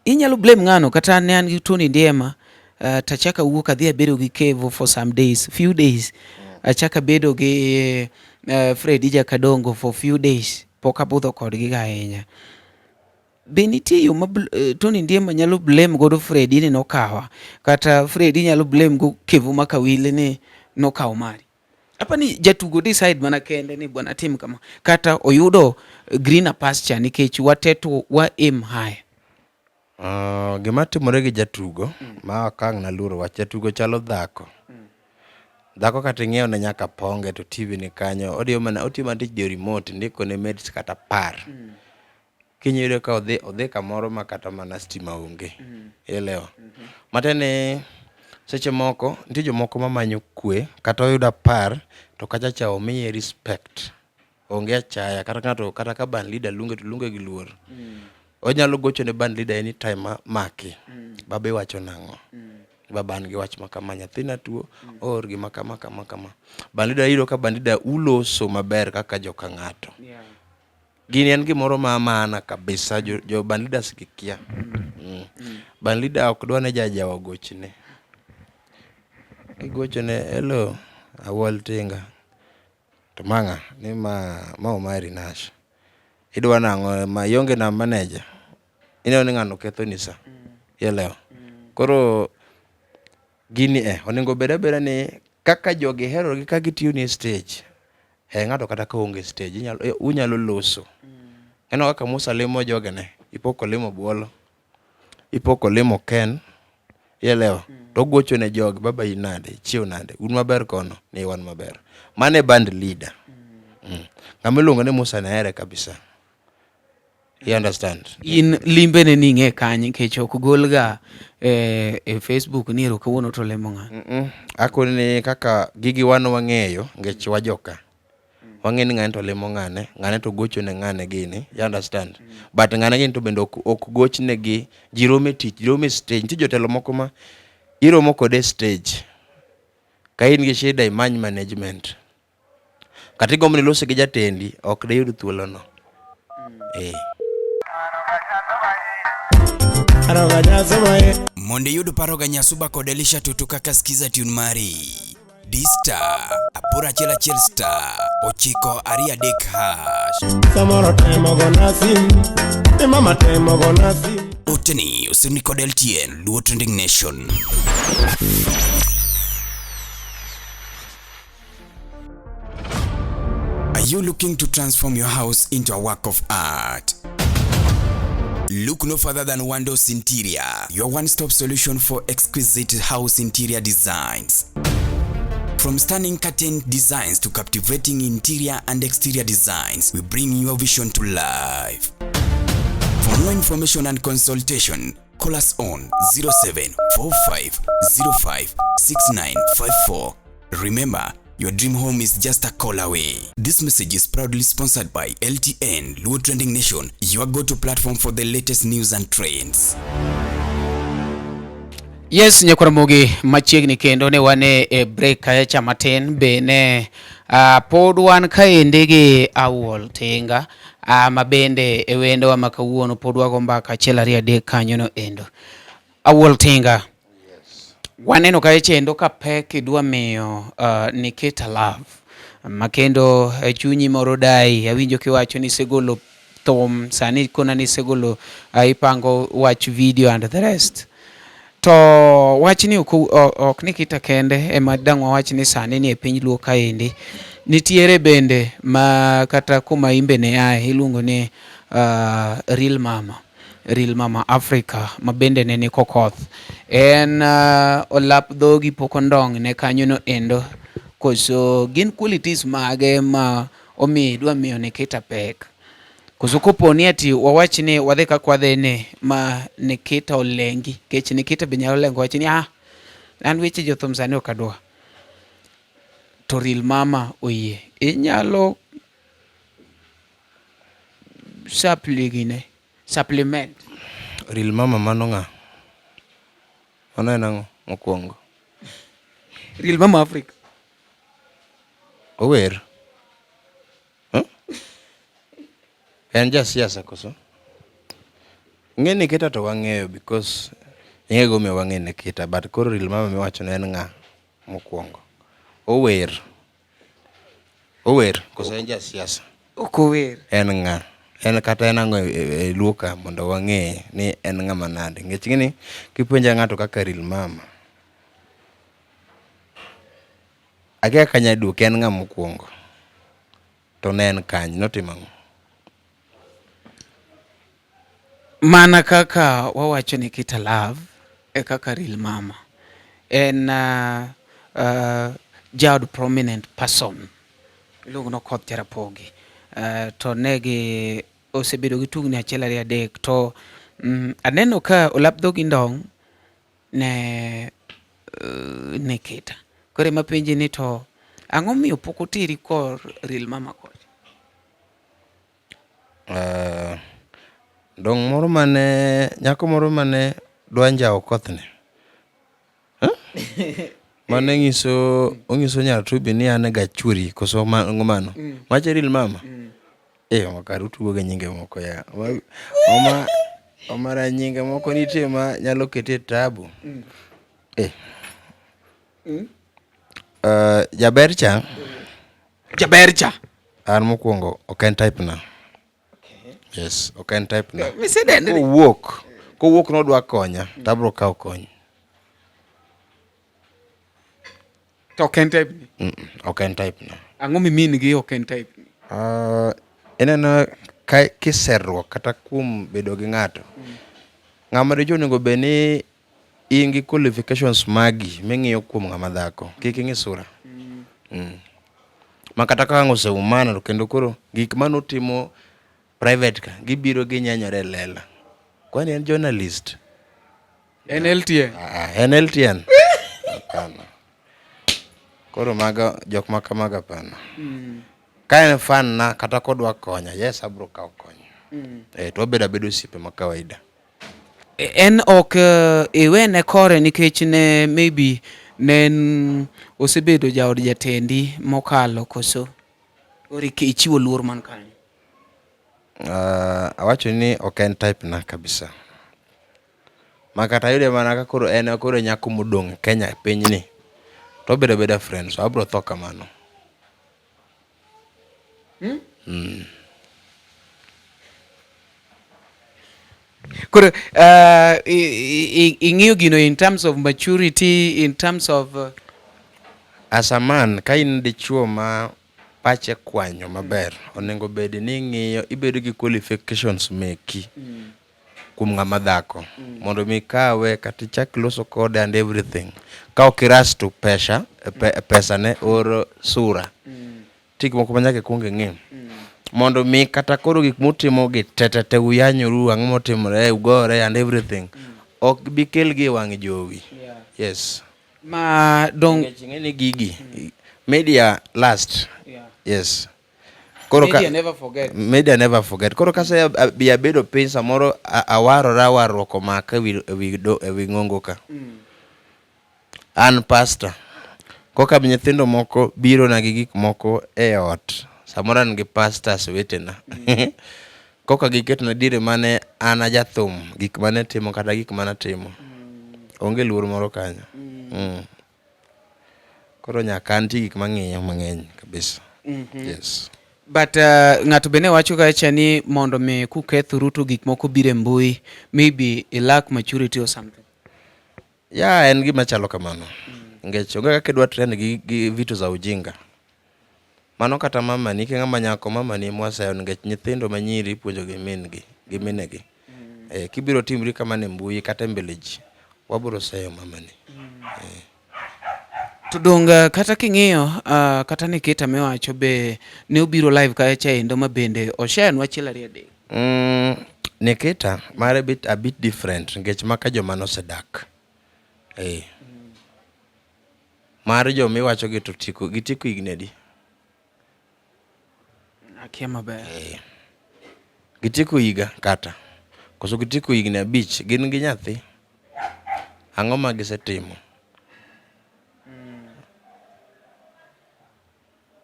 inyalo blame ng'ano kata ne an gi Tony Ndiema tachako awuok adhi abedo gi Kevo for some days, few days. Achako abedo gi Freddy Jakadongo for few days. Pok abudho kodgi ga ahinya. Be nitie yo ma eh, Tony Ndiema nyalo blame godo Freddy ni nokawa kata Freddy nyalo blame go Kevo Makawili ni nokawo mari? Apa ni jatugo decide mana kende ni bwana tim kama kata oyudo greener pasture nikech wateto wa aim high. Gima timore gi jatugo ma ok ang' naluoro wach jatugo chalo dhako. Dhako kata ing'iewo ne nyaka ponge to TV ni kanyo odiyo mana otiyo mana tich diyo remote indiko ne meds kata apar. Kiny iyudo ka odhi odhi kamoro ma kata mana stima onge. Ielewa? Matiende ni seche moko nitie jomoko mamanyo kwe kata oyudo apar to kacha cha omiye respect. Onge achaya kata ng'ato kata ka band leader luonge to luonge gi luor. Onyalo gocho ne band leader anytime ma maki. Baba iwacho nang'o? Baba an gi wach ma kama nyathina tuo or gima kama kama kama. Band leader iyudo ka band leader uloso maber kaka joka ng'ato. Gini en gimoro ma maana kabisa jo, jo band leaders gi kia. Band leader ok dwa ne jajawa ogochne. Kigochone hello Awuol Tinga. To ma ng'a? Ni ma ma Omari Nash. Idwa nang'o ma ionge na manager? Ineno ni ng'ano ketho ni sa. Ielewa? Koro gini e onego bed abeda ni kaka jogi herogi ka gitiyo ni e stage. He ng'ato kata ka onge stage inyalo unyalo loso. Ineno kaka Musa limo jogene, ipo kolimo Buolo. Ipo kolimo Ken, ielewa? To ogocho ne jogi, baba in nade, ichiew nade, un maber kono? Ni wan maber. Mano e band leader. Ng'ama iluongo ni Musa ne here kabisa. You understand? In limbe ne ning'e kanye nikech ok golga e, e Facebook ni ero kawuono to lemo ng'a. Mm -mm. Akoni ni kaka gigi wan wang'eyo nikech wajoka. Wang'e ni ng'ane to limo ng'ane, ng'ane to gocho ne ng'ane gini, you understand? But ng'ane gini to bende ok, ok gochne gi, ji romo e tich, ji romo e stage. Nitie jotelo moko ma iromo kode e stage. Ka in gi shida imany management. Kata igombo ni ilos gi jatendi, ok diyud thuolono. Eh. Mondo iyud paro ga Nyasuba kod Elisha Tutu kaka skiza tune mari. Di star 811 star 9 2 3 hash. Samoro temo gona sim, ni mama temo gona sim. Oteni osemi kod LTN Luo Trending Nation. Are you looking to transform your house into a work of art? Look no further than Wandos Interior, your one-stop solution for exquisite house interior designs. From stunning curtain designs to captivating interior and exterior designs, we bring your vision to life. For more information and consultation, call us on 0745056954. Remember, your dream home is just a call away. This message is proudly sponsored by LTN, Luo Trending Nation, your go-to platform for the latest news and trends. Yes, nyakwaramogi machiegni kendo ne wan e break kacha matin be ne pod wan kaendi gi Awuol Tinga ma bende e wendowa ma kawuono pod wago mbaka achiel ariyo adek kanyo no endo. Awuol Tinga. Waneno kae chendo ka pek idwa miyo Nikita Love ma kendo e chunyi moro dai awinjo kiwacho ni isegolo thum sani kona ni isegolo ipango wach video and the rest to wachni ok ok Nikita kende ema dang' wawach ni sani ni e piny Luo kaendi nitiere bende ma kata kuma imbe ne aye iluongo ni Real Mama Real Mama Africa ma bende ne ni Kokoth. En olap dhogi pok ondong' ne kanyo no endo koso gin qualities mage ma omiyo idwa miyo Nikita pek? Koso kopo ni ati wawach ni wadhi kaka wadhi ni ma Nikita olengi nikech Nikita be nyalo lengo wach ni ah an weche jothum sani ok adwa. To Real Mama oyie. Inyalo supply gine supplement. Real Mama mano ng'a? Mano en ang'o mokwongo? Real Mama Africa. Ower? Huh? En jasiasa koso? Ing'e Nikita to wang'eyo because ing'e gimomiyo wang'e Nikita but koro Real Mama miwacho no en ng'a mokwongo? Ower. Ower koso en jasiasa? Ok ower. En ng'a? En kata en ang'o e, e, e Luo ka mondo wang'e ni en ng'ama nade. Nikech ing'e ni kipenja ng'ato kaka real mama, akia kaka anyalo duoke, en ng'a mokwongo? To ne en kanye? Notimo ang'o? Mana kaka wawacho ni Kita Love e kaka real mama. En uh, uh, jaod prominent person iluongo ni Okoth Jarapogi. Uh, to ne gi osebedo gi tungni achiel ariyo adek to mm, aneno ka olap dhogi ndong' ne uh, ne Kita. Koro ema penji ni to ang'o miyo pok oteri kor real mama kocha? Uh, dong moro mane nyako moro mane dwa njawo kothne huh? mane ng'iso ong'iso nyar Truby ni an ga chwori koso ang'o mano mm. macha real mama mm. eh makar utugo gi nyinge moko ya oma omara nyinge moko nitie ma nyalo kete tabu mm. eh mm. Uh, jaber cha jaber cha an mokwongo ok en type na okay. Yes, ok en type na. Misedendri. Kowuok, kowuok nodwa konya, mm. to abro kawo kony. To ok en type ni? Mm -mm, ok en type na. Ang'o mimin gi ok en type ni? Ineno ka kiserruok kata kuom bedo gi ng'ato. Ng'ama dichuo onego bed ni in gi qualifications magi ming'iyo kuom ng'ama dhako. Kik ing'i sura. Ma kata ka ang' oseumana to kendo koro gik manutimo private ka gibiro ginyenyore e lela. Kwani en journalist? En LTN. Ah, en LTN. Hapana. Koro mago jok ma kamago hapana. Ka en fan na kata kodwa konya, yes abro kawo kony. Eh, to wabedo abedo osiepe ma kawaida. En ok iwene kore nikech ne maybe ne en osebedo jaod jatendi mokalo koso? Koro ichiwo luor man kanyo. Awacho ni ok en type na kabisa. Ma kata ayude mana ka koro en koro nyako modong' Kenya e pinyni. To wabedo abeda friends, abro tho kamano. Mm. Koro ing'iyo gino in terms of maturity, in terms of As a man, ka in dichuo ma pache kwanyo maber, onego bed ni ing'iyo ibedo gi qualifications meki kuom ng'ama dhako mondo mi ikawe kata ichak loso kode and everything. Ka ok iras to pesa, pesa ne or sura. Nitie gik moko ma nyaka ikwong ing'i. Mondo mi kata koro gik mutimo gi te te te uyanyoru, ang'o motimore, ugore and everything. Ok bi kelgi e wang' jowi. Yes. Ma dong Nikech ing'e ni gigi media last. Yes. Koro ka, Media never forget. Media never forget. Koro kase bi abedo piny samoro awarora warruok omaka ewi ewi do ewi ng'ongo ka. An pastor. Koka nyithindo moko biro na gi gik moko e ot. Samoro an gi pastors wetena. Koka giketona diere mane an ajathum, gik mane timo kata gik mane atimo. Onge luor moro kanyo. Koro nyaka antie gik mang'iyo mang'eny kabisa. Yes. But ng'ato be ne wacho kacha ni mondo mi kukethoru to gik moko biro e mbui, maybe i lack maturity or something. Yeah, en gima chalo kamano. Nikech onge kaka idwa trend gi, gi vitu za ujinga. Mano kata mamani, ki ng'ama nyako mamani mwaseyo nikech nyithindo ma nyiri ipuonjo gi min gi, gi minegi. Eh, kibiro timri kamano e mbui kata e mbele ji, wabiro seyo mamani. Eh. To dong kata king'iyo kata Nikita miwacho be ne obiro live kacha endo ma bende oshare nwa achiel ariyo adek. Nikita mare bit a bit different nikech maka joma nosedak. Eh. Mar joma iwacho gi to tieko gitieko higni adi? Akia maber. Eh. Gitieko higa kata koso gitieko higni abich gin gi nyathi. Ang'o ma gisetimo?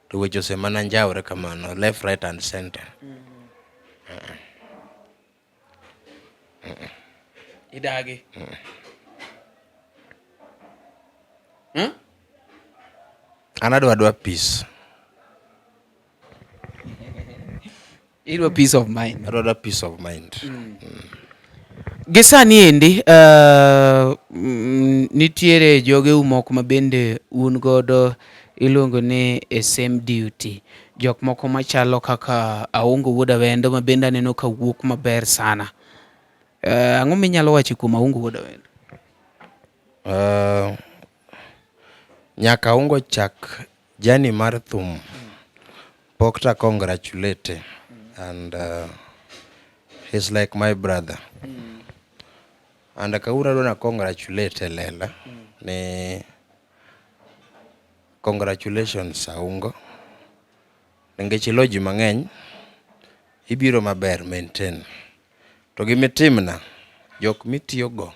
To weche ose mana njawre kamano left, right and center. Idagi. An adwa adwa peace. Idwa peace of mind. Adwa peace of mind. Gi sani endi nitiere jogeu moko ma bende un godo iluongo ni e same duty. Jok moko machalo kaka Aungo Wuod Awendo ma bende aneno ka wuok maber sana. Ang'o minyalo wacho kuom Aungo Wuod Awendo? Nyaka Aungo chak journey mar thum pok ta congratulate and he's like my brother. And kawuono adwa na congratulate e lela ni congratulations Aungo nikech ilo ji mang'eny ibiro maber maintain. To gimitimna jok mitiyogo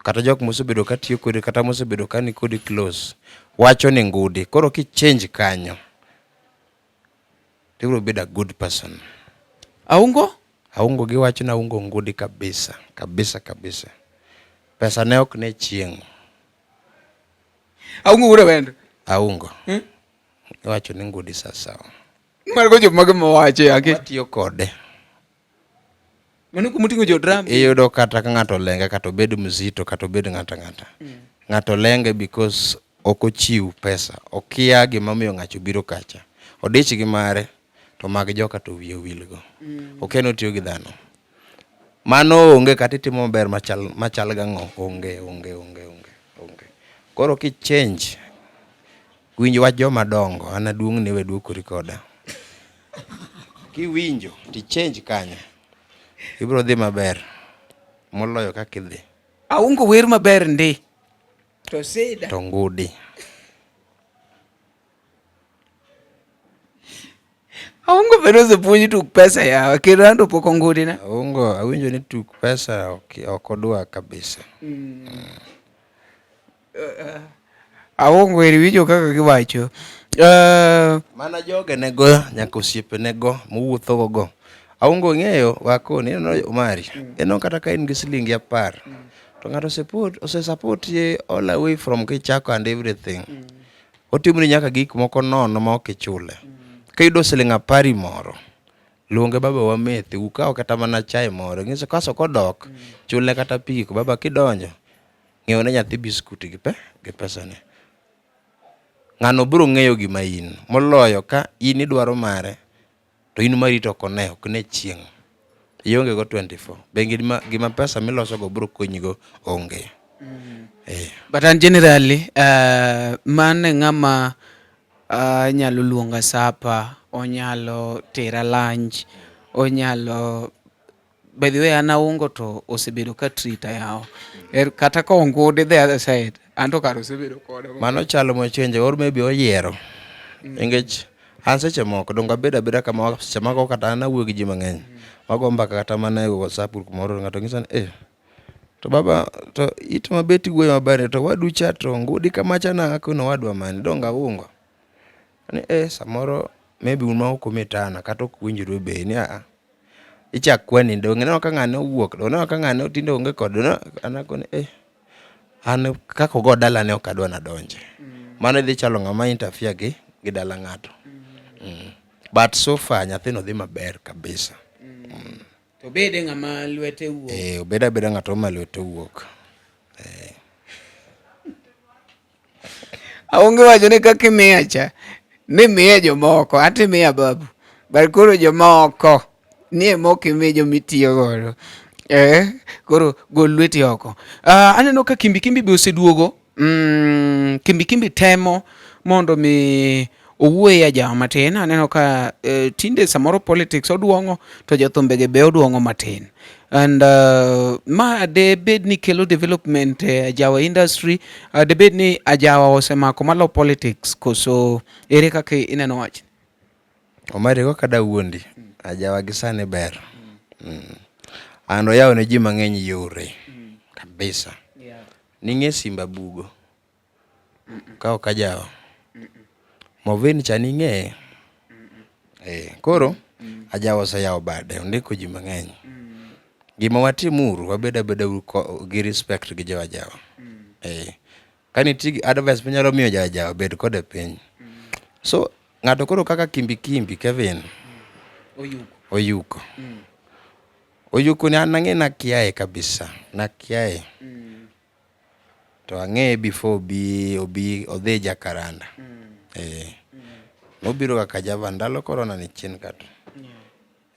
kata jok mosebedo ka tiyo kodi kata mosebedo ka ni kodi close wacho ni ngudi koro ki change kanyo to ibiro bedo a good person. Aungo? Aungo giwacho ni Aungo ngudi kabisa kabisa kabisa. Pesa ne ok ne chieng'. Aungo wuod Awendo? Aungo. Iwacho ni ngudi sawasawa. Mago jok mage mawache ake? Watiyo kode. Mano kuma oting'o jo drum. Iyudo kata ka ng'ato olenge kata obed mzito kata obed ng'ato ang'ata. Ng'ato olenge because ok ochiw pesa. Okia gima omiyo ng'acho obiro kacha. Odich gi mare to mag joka to wiye owil go. Okia ni otiyo gi dhano. Mano onge kata itimo maber machal, machal gang'o. Onge, onge, onge, onge, onge. Koro ki change, winj wach joma dongo. An aduong' ni we duokori koda. Kiwinjo ti change kanyo. Ibiro dhi maber moloyo kaka idhi. Aungo wer maber ndi. To sida. To ngudi. Aungo bende osepuonji tuk pesa yawa kendo anto pok ongudi na. Aungo awinjo ni tuk pesa ok odwa kabisa. Aungo eri winjo kaka giwacho. Mana joge ne go nyaka osiepe ne go mowuotho go go. Aungo ing'eyo wakoni ineno Omari. Ineno kata ka in gi silingi 10 to ng'ato support ose support ye all away from kichako and everything. Otimoni nyaka gik moko nono ma ok ichule. Kiyudo siling 10 moro, luonge baba wamethi, ukaw kata mana chae moro. Ng'ise kaso kodok, chule kata apiko. Baba kidonjo, ng'iew ne nyathi biskut gi pe gi pesane. Ng'ano biro ng'eyo gima in, moloyo ka in idwaro mare, to in mari to ok one, ok ne chieng'. Ionge go 24. Be gima, gima pesa miloso go biro konyi go onge. But an generally, mano e ng'ama nyalo luonga sapa, onyalo tera lunch, onyalo. By the way, an Aungo to osebedo ka treat yawa. Kata ka ongudi the other side, an to kar osebedo koda. Mano chalo mochenje or maybe oyiero. Nikech an seche moko dongo abed abeda kama seche moko kata an awuoyo gi ji mang'eny. Wago mbaka kata mana e WhatsApp group moro ng'ato nyisa ni eh to baba to it mabet iwuoyo maber to wadu cha to ngudi kamacha na akono wadwa mane dongo aungo. Ni eh samoro maybe un ma ok umitana kata ok winjru be ni a ichak kwani donge ineno ka ng'ane owuok donge ineno ka ng'ane tinde onge kod an akoni eh an kaka ogo dalane ok adwa nadonje. Mano dhi chalo ng'ama interfere gi dala ng'ato. But so far nyathino dhi maber kabisa. To bede ng'ama lwete wuok. Eh, obed abeda ng'ato ma lwete wuok. Aonge wacho ni kaka imiya cha, ni miye jomoko, ati imiya babu. But koro jomoko, nie mok imi jomitiyo godo. Koro gol lweti oko. Aneno ka Kimbi Kimbi be oseduogo. Kimbi Kimbi temo mondo mi owuoye ajawa matin. Aneno ka tinde samoro politics oduong'o to jothumbege be oduong'o matin. And ma de bed ni kelo development e ajawa industry, de bed ni ajawa osemako malo politics koso ere kaka ineno wach? Omari go kada wuondi, ajawa gi sani ber. And oyawo ne ji mang'eny yore kabisa. Ning'e Simba Bugo ka ok ajawa. Movin cha ning'eye. Koro ajawa oseyawo bade, ondiko ji mang'eny. Gima watimuru, wabed abeda uru gi respect gi jo ajawa. Ka nitie gi advice minyalo miyo jo ajawa, bed kode piny. So ng'ato koro kaka Kimbi Kimbi Kevin. Oyuko. Oyuko. Oyuko ni an ang'e nakiaye kabisa. Nakiaye. To ang'eye before obi obi odhi Jakaranda. Eh. Nobiro ga Kajavan ndalo corona ni chien kata.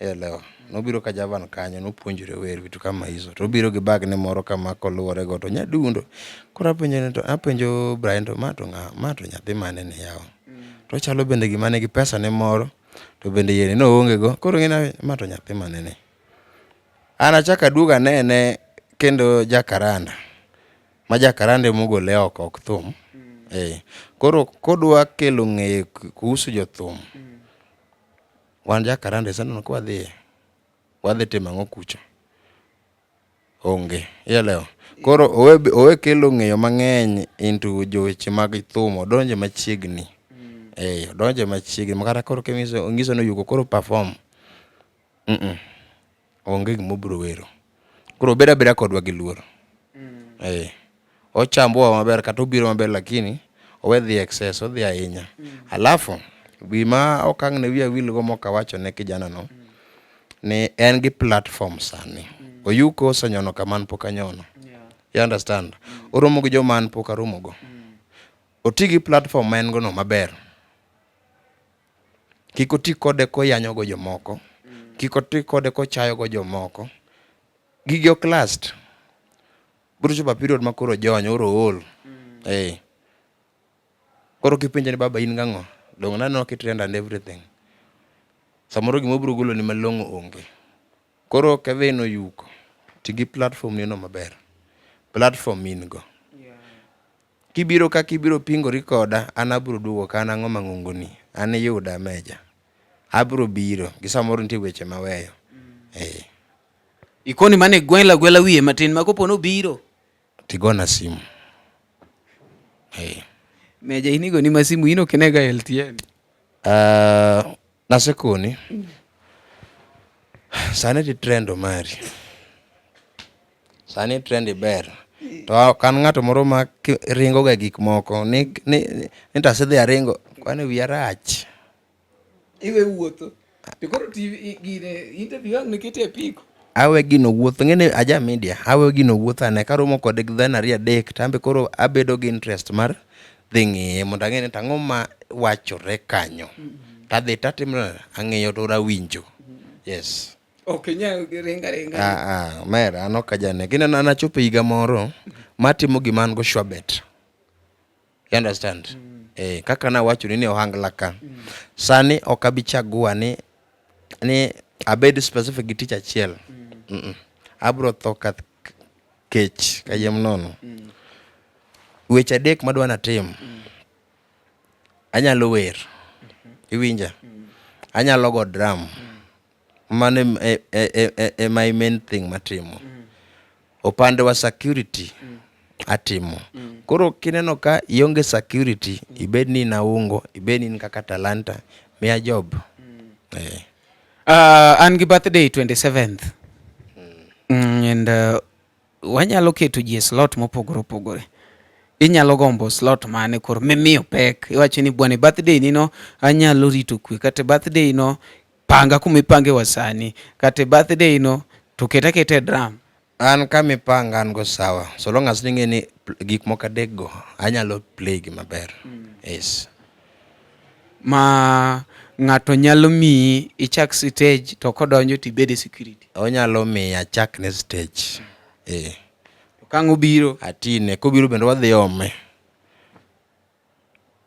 Elewa. Nobiro Kajavan kanyo nopuonjore wer vitu kama hizo. To obiro gi bag ne moro kama koluwore go to nyadundo. Koro apenjo ni to apenjo Brian to ma to ng'a ma to nyathi mane ni yawa. To ochalo bende gima nigi pesa ne moro to bende yiene noonge go. Koro ing'e ni ma to nyathi mane ni. An achako aduogo anene kendo Jakaranda. Ma Jakaranda emogole oko ok thum. Eh. Koro kodwa kelo ng'eyo kuhusu jothum. Wan Jakaranda iseneno ka wadhiye? Wadhi timo ang'o kucho? Onge. Ielewa? Koro owe, owe kelo ng'eyo mang'eny into joweche mag thum, odonje machiegni. Eh, odonje machiegni. Makata koro king'iso ong'iso ni oyugo koro perform. Mm -mm. Onge gima obiro wero. Koro obed abeda kodwa gi luor. Eh. Ochambowa maber kata obiro maber lakini owe dhi excess, odhi ahinya. Alafu gima ok ang' ne wiya wil go mok awacho ne kijana no ni en gi platform sani. Oyuko osenyono kama an pok anyono. You understand? Oromo gi joma an pok aromo go. Oti gi platform ma en go no maber. Kik oti kode koyanyo go jomoko. Kik oti kode kochayo go jomoko. Gigi ok last. Biro chopo a period ma koro ojony, oro ool. Eh. Koro kipenje ni baba in gang'o? Donge naneno kitrend and everything. Samoro gima obiro goloni malong'o onge. Koro Kevin Oyuko, ti gi platform ni no maber. Platform in go. Kibiro ka kibiro pingori koda, an abiro duogo ka an ang'o mang'ongoni. An iyuda meja. Abiro biro. Gi samoro nitie weche maweyo. Eh. Ikoni mane gwela gwela wiye matin ma kopo nobiro. Tigona simu. Eh. Meja in igoni ma simu in ok inega LTN. Uh, nasekoni. Sani ti trend mari. Sani trend ber. To ok an ng'ato moro ma ringo ga gik moko. Ni ni ni to asedhi aringo. Kwani wiya rach. Iwe wuotho. To koro TV gine interview ang' nikete e piko. Awe gino wuotho. Ng'eni aja media. Awe gino wuotho ane. Karomo kode gi dhano ariyo adek to anbe koro abedo gi interest mar dhi ng'iye mondo ang'e ni to ang'o ma wachore kanyo. Tadhi tatimo ang'iyo to awinjo. Yes. Ok inyal ringa ringa. Ah, ah, omera an ok ajane. Kineno an achopo higa moro matimo gima an go sure bet. You understand? Eh, kaka nawacho ni ni ohangla ka. Sani ok abi chagua ni ni abed specific gi tich achiel. Mm. -mm. Abro tho ka kech kayiem nono. Weche adek madwa natim. Anyalo wer. Iwinja? Anyalo go drum. Mano e, e, e, e, e my main thing matimo. Opande wa security atimo. Koro kineno ka ionge security, ibed ni in aungo, ibed ni in kaka talanta, miya job. Eh. An gi birthday 27th. And wanyalo keto ji e slot mopogore opogore. Inyalo gombo slot mane koro mimiyo pek. Iwacho ni bwana birthday ni no anyalo rito kwe kata birthday no panga kuma ipange wasani kata birthday no to keta keta e drum. An kama ipanga an go sawa. So long as ning'e ni gik moko adek go anyalo play gi maber. Yes. Ma ng'ato nyalo miyi ichak stage to kodonjo to ibed e security. Onyalo miya achak ne stage. Eh. To kang' obiro. Atine. Kobiro bende wadhi ome.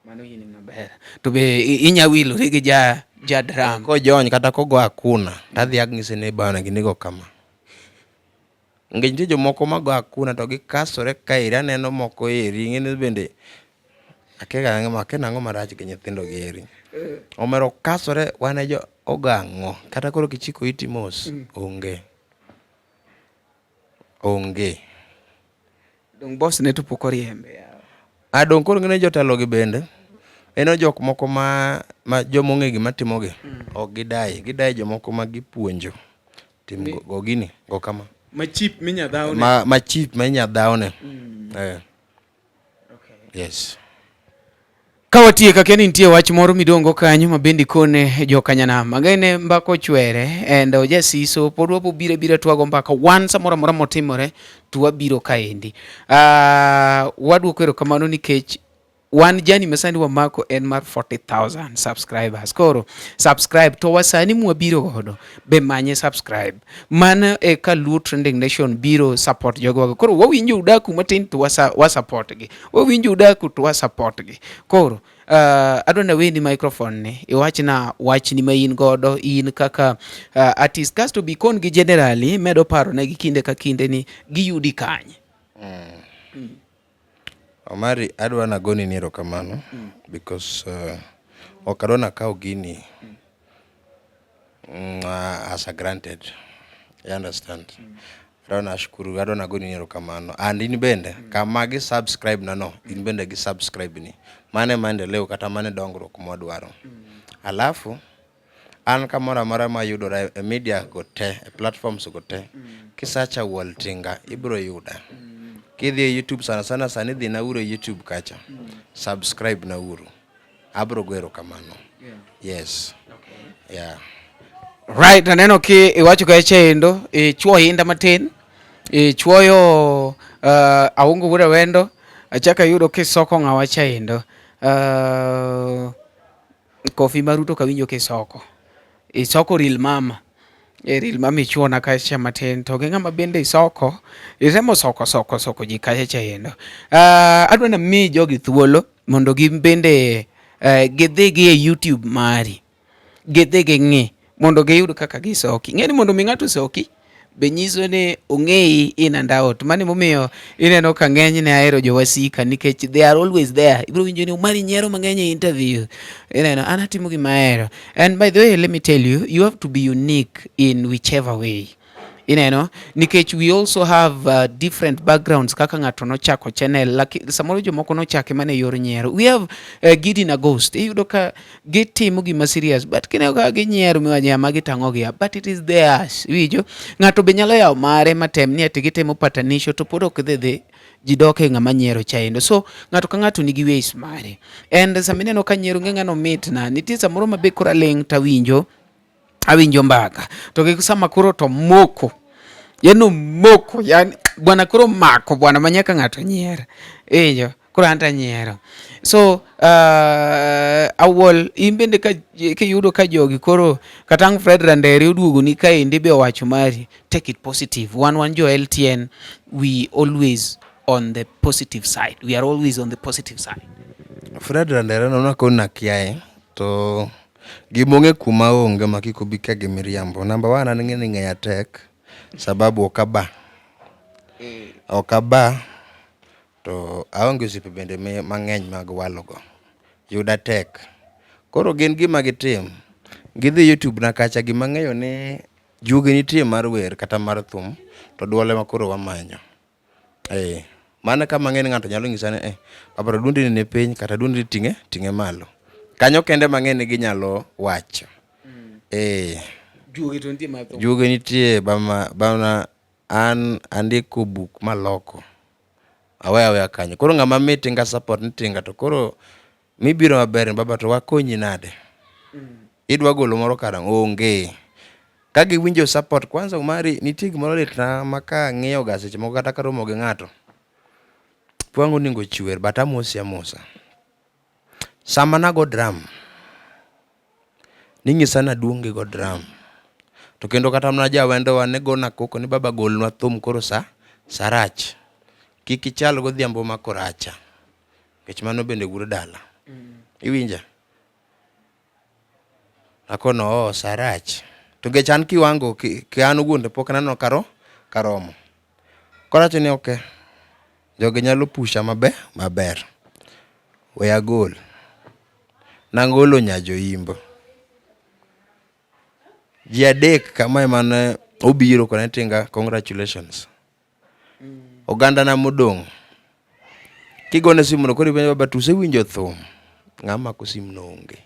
Mano in maber. To be inya wilori gi ja ja drum. Kojony kata kogo akuna tadhi ang'ise ni bana gini go kama. Nikech nitie jomoko mago akuna to gikasore kaeri aneno moko eri ing'eni bende akia akia nang'o marach gi nyithindo gi eri. Omera okasore wan e jo ogang'o kata koro kichiko iti mos onge. Onge. Dong boss ne to pok oriembe yawa. Ah, dong koro ng'e jotelo gi bende en jok moko ma ma joma ong'e gima timogi ok gidai gidai jomoko ma gipuonjo tim go, go gini go kama Ma cheap minya dhawne. ma, ma cheap ma inya dhawne eh. Yes. Ka watieko akia ni nitie wach moro midongo kanyo ma bende ikone jokanyanam. Ang'e mbaka ochwere and ojasiso pod wabo biro abira twago mbaka wan samoro amora motimore to wabiro kaendi. Wadwoko erokamano nikech wan jani masani wamako en mar 40,000 subscribers. Koro subscribe to wasani mwabiro godo be manye subscribe. Mano e ka Luo Trending Nation biro support jogogo. Koro wawinjo udaku matin to wasa support gi. Wawinjo udaku to wa support gi. Koro adwa naweni microphone ni iwachna wachni ma in godo in kaka artist kasto be ikon gi generally medo paro ne gi kinde ka kinde ni giyudi kanye. Omari, adwa nagoni ni erokamano because ok adwa nakaw gini as a granted. You understand? Adwa nashukuru, adwa nagoni ni erokamano. And in bende, kama gi subscribe na no, in bende gi subscribe ni. Mano e maendeleo kata mano e dongruok mwadwaro. Alafu, an kamoro amora mayudora e media go te, e platforms go te, kisearch Awuol Tinga, ibiro yuda. Kidhi e YouTube sana sana sani dhi na uru e YouTube kacha. Subscribe na uru. Abro go erokamano. Yes. Yeah. Right, aneno ki iwacho kacha endo ichuo inda matin ichuoyo aungo wuod awendo achako ayudo kisoko ng'awa cha endo Kofi Maruto kawinjo kisoko isoko real mama e real mama ichuona kacha matin to gi ng'ama bende isoko itemo soko soko soko ji kacha cha endo adwa nami jogi thuolo mondo gin bende gidhi gi e YouTube mari gidhi ging'i mondo giyud kaka gisoki. Ing'e ni mondo mi ng'ato soki be nyiso ni ong'eyi in and out. Mano emomiyo ineno ka ng'enyne ahero jowasika nikech they are always there. Ibiro winjo ni Omari nyiero mang'eny e interview. Ineno an atimo gima ahero. And by the way, let me tell you, you have to be unique in whichever way. Ineno nikech we also have different backgrounds kaka ng'ato nochako channel laki, samoro jomoko nochake mana e yor nyiero. We have Gideon August. Iyudo ka gitimo gima serious but kineno ka ginyiero miwacho ma gitang'o gi but it is theirs. Iwinjo? Ng'ato be nyalo yawo mare matem ni ati gitimo patanisho to pod ok dhi dhi ji dok e ng'ama nyiero chaendo. So ng'ato ka ng'ato nigi ways mare. And sama ineno ka nyiero ng'e ng'ano mitna. Nitie samoro ma be koro aling' tawinjo awinjo mbaka to gi sama koro to moko yani omoko yani bwana koro mako bwana ma nyaka ng'ato nyier iwinjo koro an tanyiero so awuol in bende ka kiyudo ka jogi koro kata ang' Fred Randere oduogo ni kaendi be owacho mari take it positive wan wan jo LTN we always on the positive side we are always on the positive side Fred Randere no nakoni nakiaye to gima ong'e kuma onge ma kik obi ka gi miriambo. Number one an ng'e ni ng'eya tek sababu ok aba. Ok aba to aonge osiepe bende mang'eny mag walo go. Yuda tek. Koro gin gima gitim, gidhi YouTube na kacha gima ang'eyo ni juogi nitie mar wer kata mar thum to duol ema koro wamanyo. Eh, mano kama ang'e ni ng'ato nyalo nyisa ni eh, baba to duondi ni ni piny kata duondi ting'e ting'e malo. Kanyo kende mang'e ni ginyalo wacho. Eh, juogi to nitie mar thum juogi nitie bama bana an andiko buk maloko. Aweya aweya kanyo. Koro ng'ama mi Tinga support ni Tinga to koro mibiro maber ni baba to wakonyi nade? Idwa golo moro karang'o? Onge. Ka giwinjo support kwanza Omari nitie gimoro litna ma ka ang'iyo ga seche moko kata karomo gi ng'ato. Pwang' onego chwer but amosi amosa. Sama nago drum, ninyisa naduong' gi go drum. To kendo kata mana jawendowa ne gona koko ni baba golnwa thum koro sa sa rach. Kik ichal godhiambo ma koracha. Nikech mano bende wuod dala. Iwinja? Akono oo sa rach. To nikech an kiwango ki, ki an owuon to pok aneno karo karomo. Koro awacho ni okay, jogi nyalo pusha maber maber. We agol. Nagolo nyajoimbo. Ji adek kama ema ne obiro kone Tinga congratulations. Oganda na modong'. Kigone simu no koro ipenjo baba to usewinjo thum. Ng'ama mako simu no onge.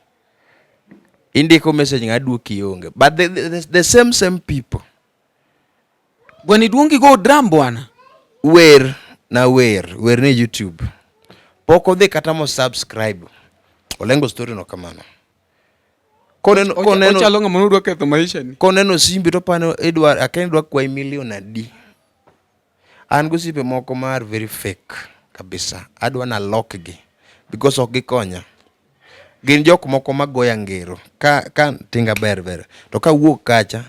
Indiko message ng'a duoki onge. But the same same people. Bwana iduongi go drum bwana. Wer na wer, wer ne YouTube. Pok odhi kata mo subscribe. Olengo story no kamano. Koneno koneno ochalo ng'ama nodwa ketho maisha ni. Koneno simbi to pano idwa akia idwa kwayi milion adi. An gi osiepe moko mar very fake kabisa. Adwa nalokgi because ok gikonya. Gin jok moko magoya ngero ka ka tinga ber ber to kawuok kacha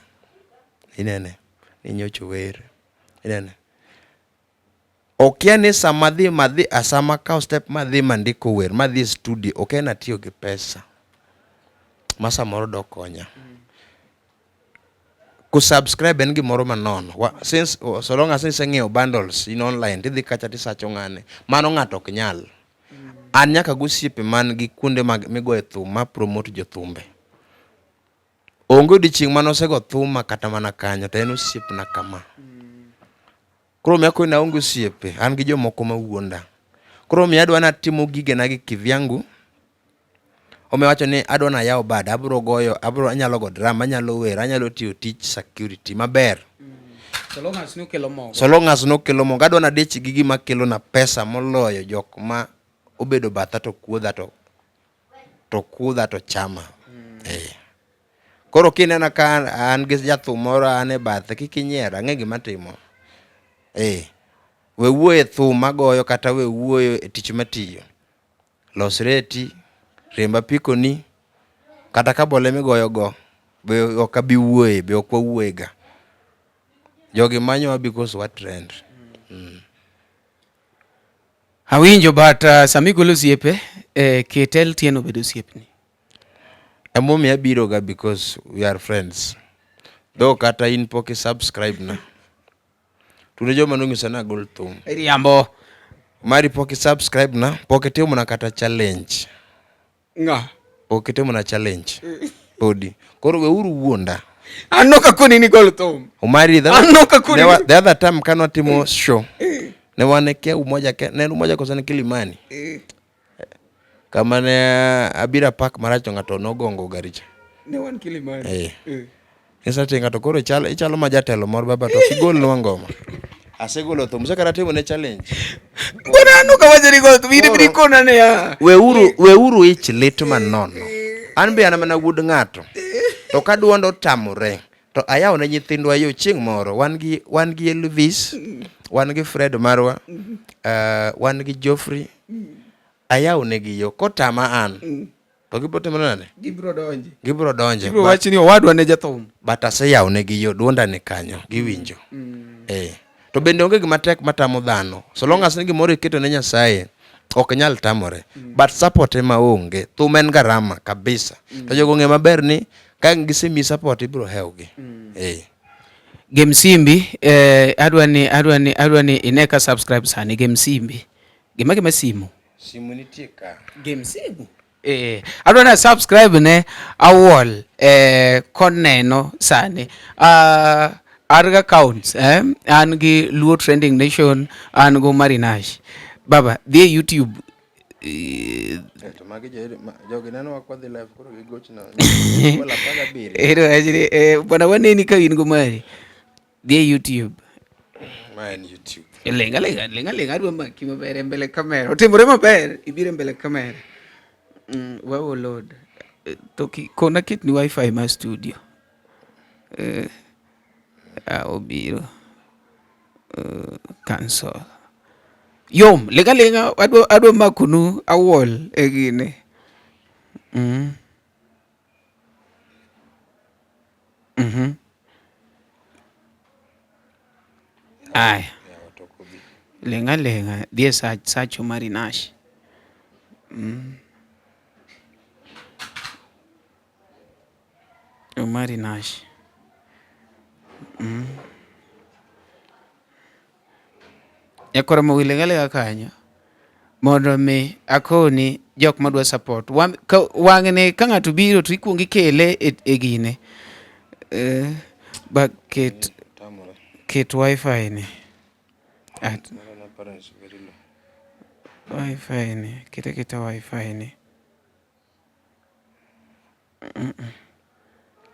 inene ni nyocha ower inene. Okia ni sama adhi madhi sama akawo step madhi mandiko wer madhi e studio okia ni atiyo gi pesa ma samoro dokonya. Ku subscribe en gimoro manono. Since so long as iseng'iewo bundles in online tidhi kacha tisacho ng'ane. Mano ng'ato ok nyal. An nyaka gi osiepe man gi kuonde mag migoye thum ma promote jothumbe. Onge odiochieng' mane osego thuma kata mana kanyo to en osiepna kama. Koro omiyo akoni aonge osiepe, an gi jomoko ma wuonda. Koro omiyo adwa natimo gigena gi kivyangu. Omiyo awacho ni adwa nayaw bada, abiro goyo, abiro anyalo go drum, anyalo wer, anyalo tiyo tich security maber. So long as nokelo mogo. So long as nokelo mogo, adwa nadich gi gima kelona pesa moloyo jok ma obedo batha to kuodha to to kudha to chama. Eh. Koro kinena ka an gi jathum moro an e bathe kik inyiera, ang'e gima atimo. Eh. We wuoyo e thum magoyo kata we wuoyo e tich matiyo. Los reti, riemb apikoni, kata ka bole migoyo go be ok abi wuoye, be ok wawuoye ga. Jogi manyowa because wa trend. Awinjo but sama igolo osiepe, ket LTN obed osiepni. Emomiyo abiro ga because we are friends. Though kata in pok i subscribe na. Tune joma nonyisa ni agol thum. Iriambo. Mari pok i subscribe na, pok itimo na kata challenge. Ng'a? Pok itimo na challenge. Podi. Koro weuru wuonda. An ok akoni ni gol thum. Omari, An ok akoni the other time kane watimo show, ne wan e kia Umoja, ne en Umoja koso ne Kilimani? Kama ne abiro apak marach to ng'ato nogongo gari cha. Ne wan Kilimani. Eh. Nyisa tinga to koro ichalo ichalo ma jatelo moro baba to kigolnwa ngoma. Asegolo thum, usekata timo ne challenge. Bwana an ok awacho ni gol thum, in ibiro ikona niya. Weuru weuru ich lit manono. An be an mana wuod ng'ato. To ka duonda otamore to ayawo ne nyithindwa yo chieng' moro. Wan gi wan gi Elvis, wan gi Fred marwa, wan gi Geoffrey. Ayawo negi yo kotama an. To gibiro timo nade? Gibiro donje. Gibiro donje. Gibiro wacho ni owadwa ne jathum. But aseyawo negi yo, duonda ni kanyo, giwinjo. Eh. To bende onge gima tek matamo dhano. So long as ni gimoro iketo ne Nyasaye, ok nyal tamore. But support ema onge. Thum en garama kabisa. To jogo ong'e maber ni ka gisemiyi support ibiro hewgi. Eh. Gem Simbi, adwa ni adwa ni adwa ni ine ka subscribe sani Gem Simbi. Gima gima simu. Simu nitie ka. Gem simu. Adwa na subscribe ne awol koneno sani. An gi accounts, an gi Luo Trending Nation, an go Marinash. Baba, dhi e YouTube. To magi jogi neno wa kwadhi live koro gigochna. Goal 17. Ero actually, bwana waneni ka in go mari. Dhi e YouTube. Ma en YouTube. Lenga lenga lenga lenga adwa maki maber e mbele kamera. Otimore maber, ibiro e mbele kamera. Wawo load. To kona ketni wifi ma studio. Obiro. Cancel. Yom, lenga lenga adwa adwa makonu awol e gine. Aya. Lenga lenga dhi e search search Omari Nash. Omari Nash. Nyakoro mowi lenga lenga kanyo mondo mi akoni jok madwa support. Wang'ni ka ng'ato biro to ikuongo ikele e gine. Ba ket ket wifi ni. At, wifi ni ket aketa wifi ni.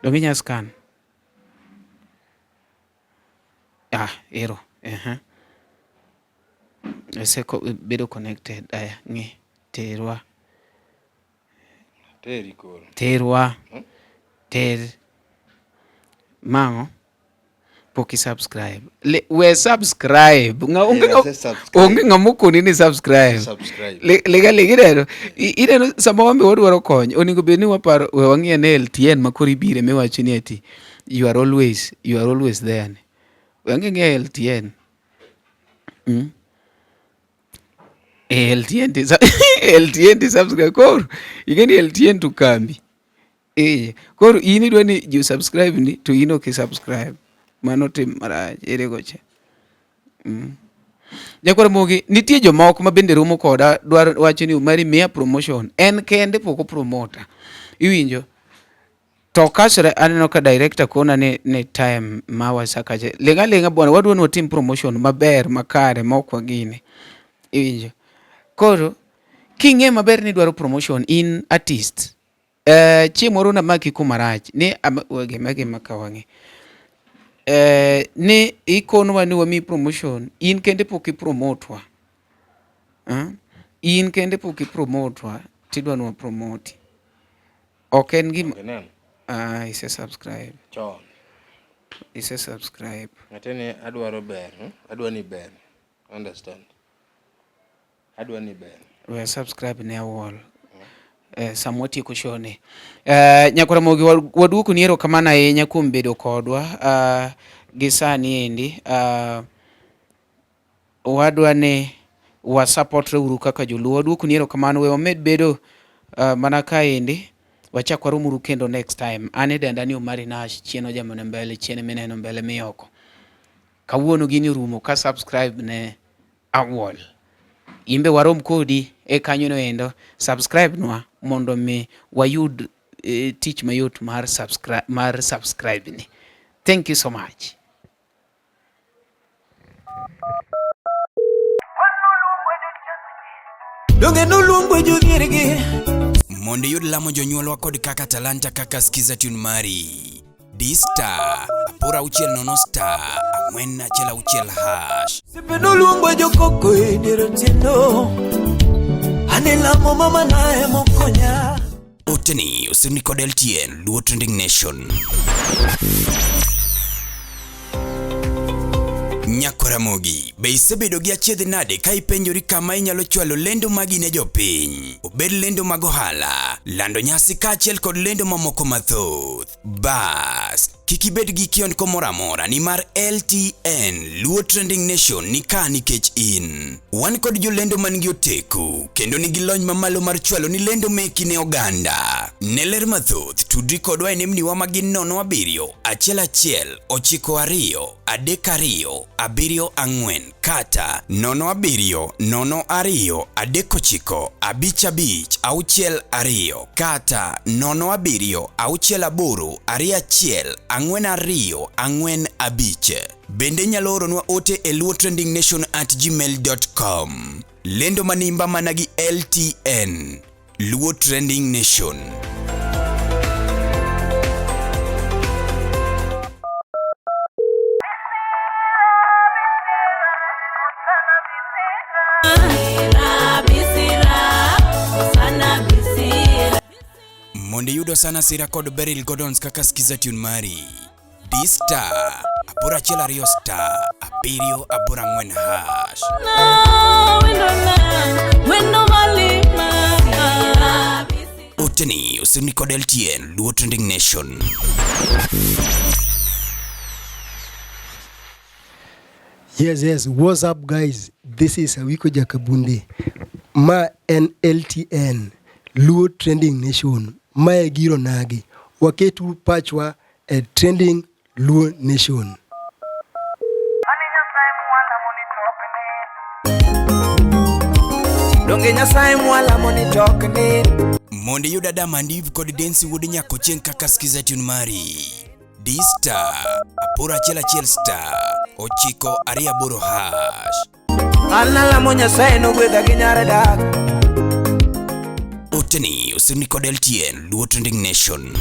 Donge inya scan? Ah, ero. Ose bedo connected. Aya, ng'i. Terwa. Ateri koro. Terwa. Ter. Mang'o? Pok i subscribe. Le, we subscribe. Nga onge Eh, nga ase subscribe. onge ng'ama okoni ni subscribe. Subscribe. Lega lega ineno. Ineno sama wan be wadwaro kony, onego bed ni waparo we wang'i ane LTN ma koro ibire miwacho ni ati you are always there ni. We wang'i ang'iya LTN. LTN ti LTN ti subscribe koro ing'e ni LTN to kambi. Eh, koro in idwa ni ji subscribe ni to in ok i subscribe. Mano tim marach, ere gocha. Nyakwar Ramogi, nitie jomoko ma bende romo koda dwaro wacho ni Omari miya promotion. En kende pok opromota. Iwinjo? To kasre aneno ka director kona ni time ma wasakache. Ling'a ling'a bwana, wadwa ni watim promotion maber makare ma ok wagine. Iwinjo? Koro king'e maber ni idwaro promotion in artist. Chieng' moro namaki kuma rach ni gima gima ka wang'e. Ni ikonwa ni wamiyi promotion, in kende pok ipromotwa. In kende pok ipromotwa, tidwa ni wapromoti. Ok en gima... Ah, ise subscribe. Chon. Ise subscribe. Ng'ate ni adwaro ber, Adwa ni ber. Understand? Adwa ni ber. We subscribe ne awuol. Sama watieko show ni. Nyakwar Ramogi waduoko ni erokamano ahinya kuom bedo kodwa gi sani endi. Wadwa ni wasupportre uru kaka joluo. Waduoko ni erokamano we wamed bedo mana kaendi. Wachak warom uru kendo next time. An e denda ni Omari Nash, chien ojamone mbele, chien mineno mbele miyoko. Kawuono gini orumo ka subscribe ne Awuol. Imbe warom kodi e kanyono endo. Subscribe nwa mondo mi wayud tich mayot mar subscribe, mar subscribe ni. Thank you so much. Donge noluongo jodhiergi. Mondo iyud lamo jonyuolwa kod kaka talanta kaka skiza tune mari. D star 860 star 416 hash. Sepe noluongo jokoko e dier otieno. Anelamo mama naye mokonya. Oteni osirni kod LTN Luo Trending Nation. Nyakoramogi, be isebedo gi achiedh nade ka ipenjori kama inyalo chwalo lendo magi ne jopiny? Obed lendo mag ohala, lando nyasi kaachiel kod lendo mamoko mathoth. Bas, kik ibed gi kiondko moro amora nimar LTN Luo Trending Nation ni ka nikech in. Wan kod jolendo man gi oteku kendo nigi lony mamalo mar chwalo ni lendo meki ne oganda. Ne ler mathoth, tudri kodwa e nembniwa ma gin 07 11 92 32 74 kata 07 02 39 55 62 kata 07 68 21 42 45. Bende inyalo oronwa ote e luotrendingnation@gmail.com. Lendo manimba mana gi LTN. Luo Trending Nation. Mondo iyud Osana Sira kod Beryl Gordons kaka skiza tune mari. D star 812 star 784 hash. Oteni osirni kod LTN Luo Trending Nation. Yes, yes. What's up, guys? This is Awiko Jakabunde. Ma en LTN, Luo Trending Nation. Mae giro nagi. Waketu pachwa e Trending Luo Nation. Donge Nyasaye mwalamo ni tokni. Mondo iyud Adam and Eve kod Densi wuod Nyakochieng' kaka skiza tune mari. D star 811 star 928 hash. An alamo Nyasaye nogwedha gi nyar dak. Oteni osirni kod LTN Luo Trending Nation.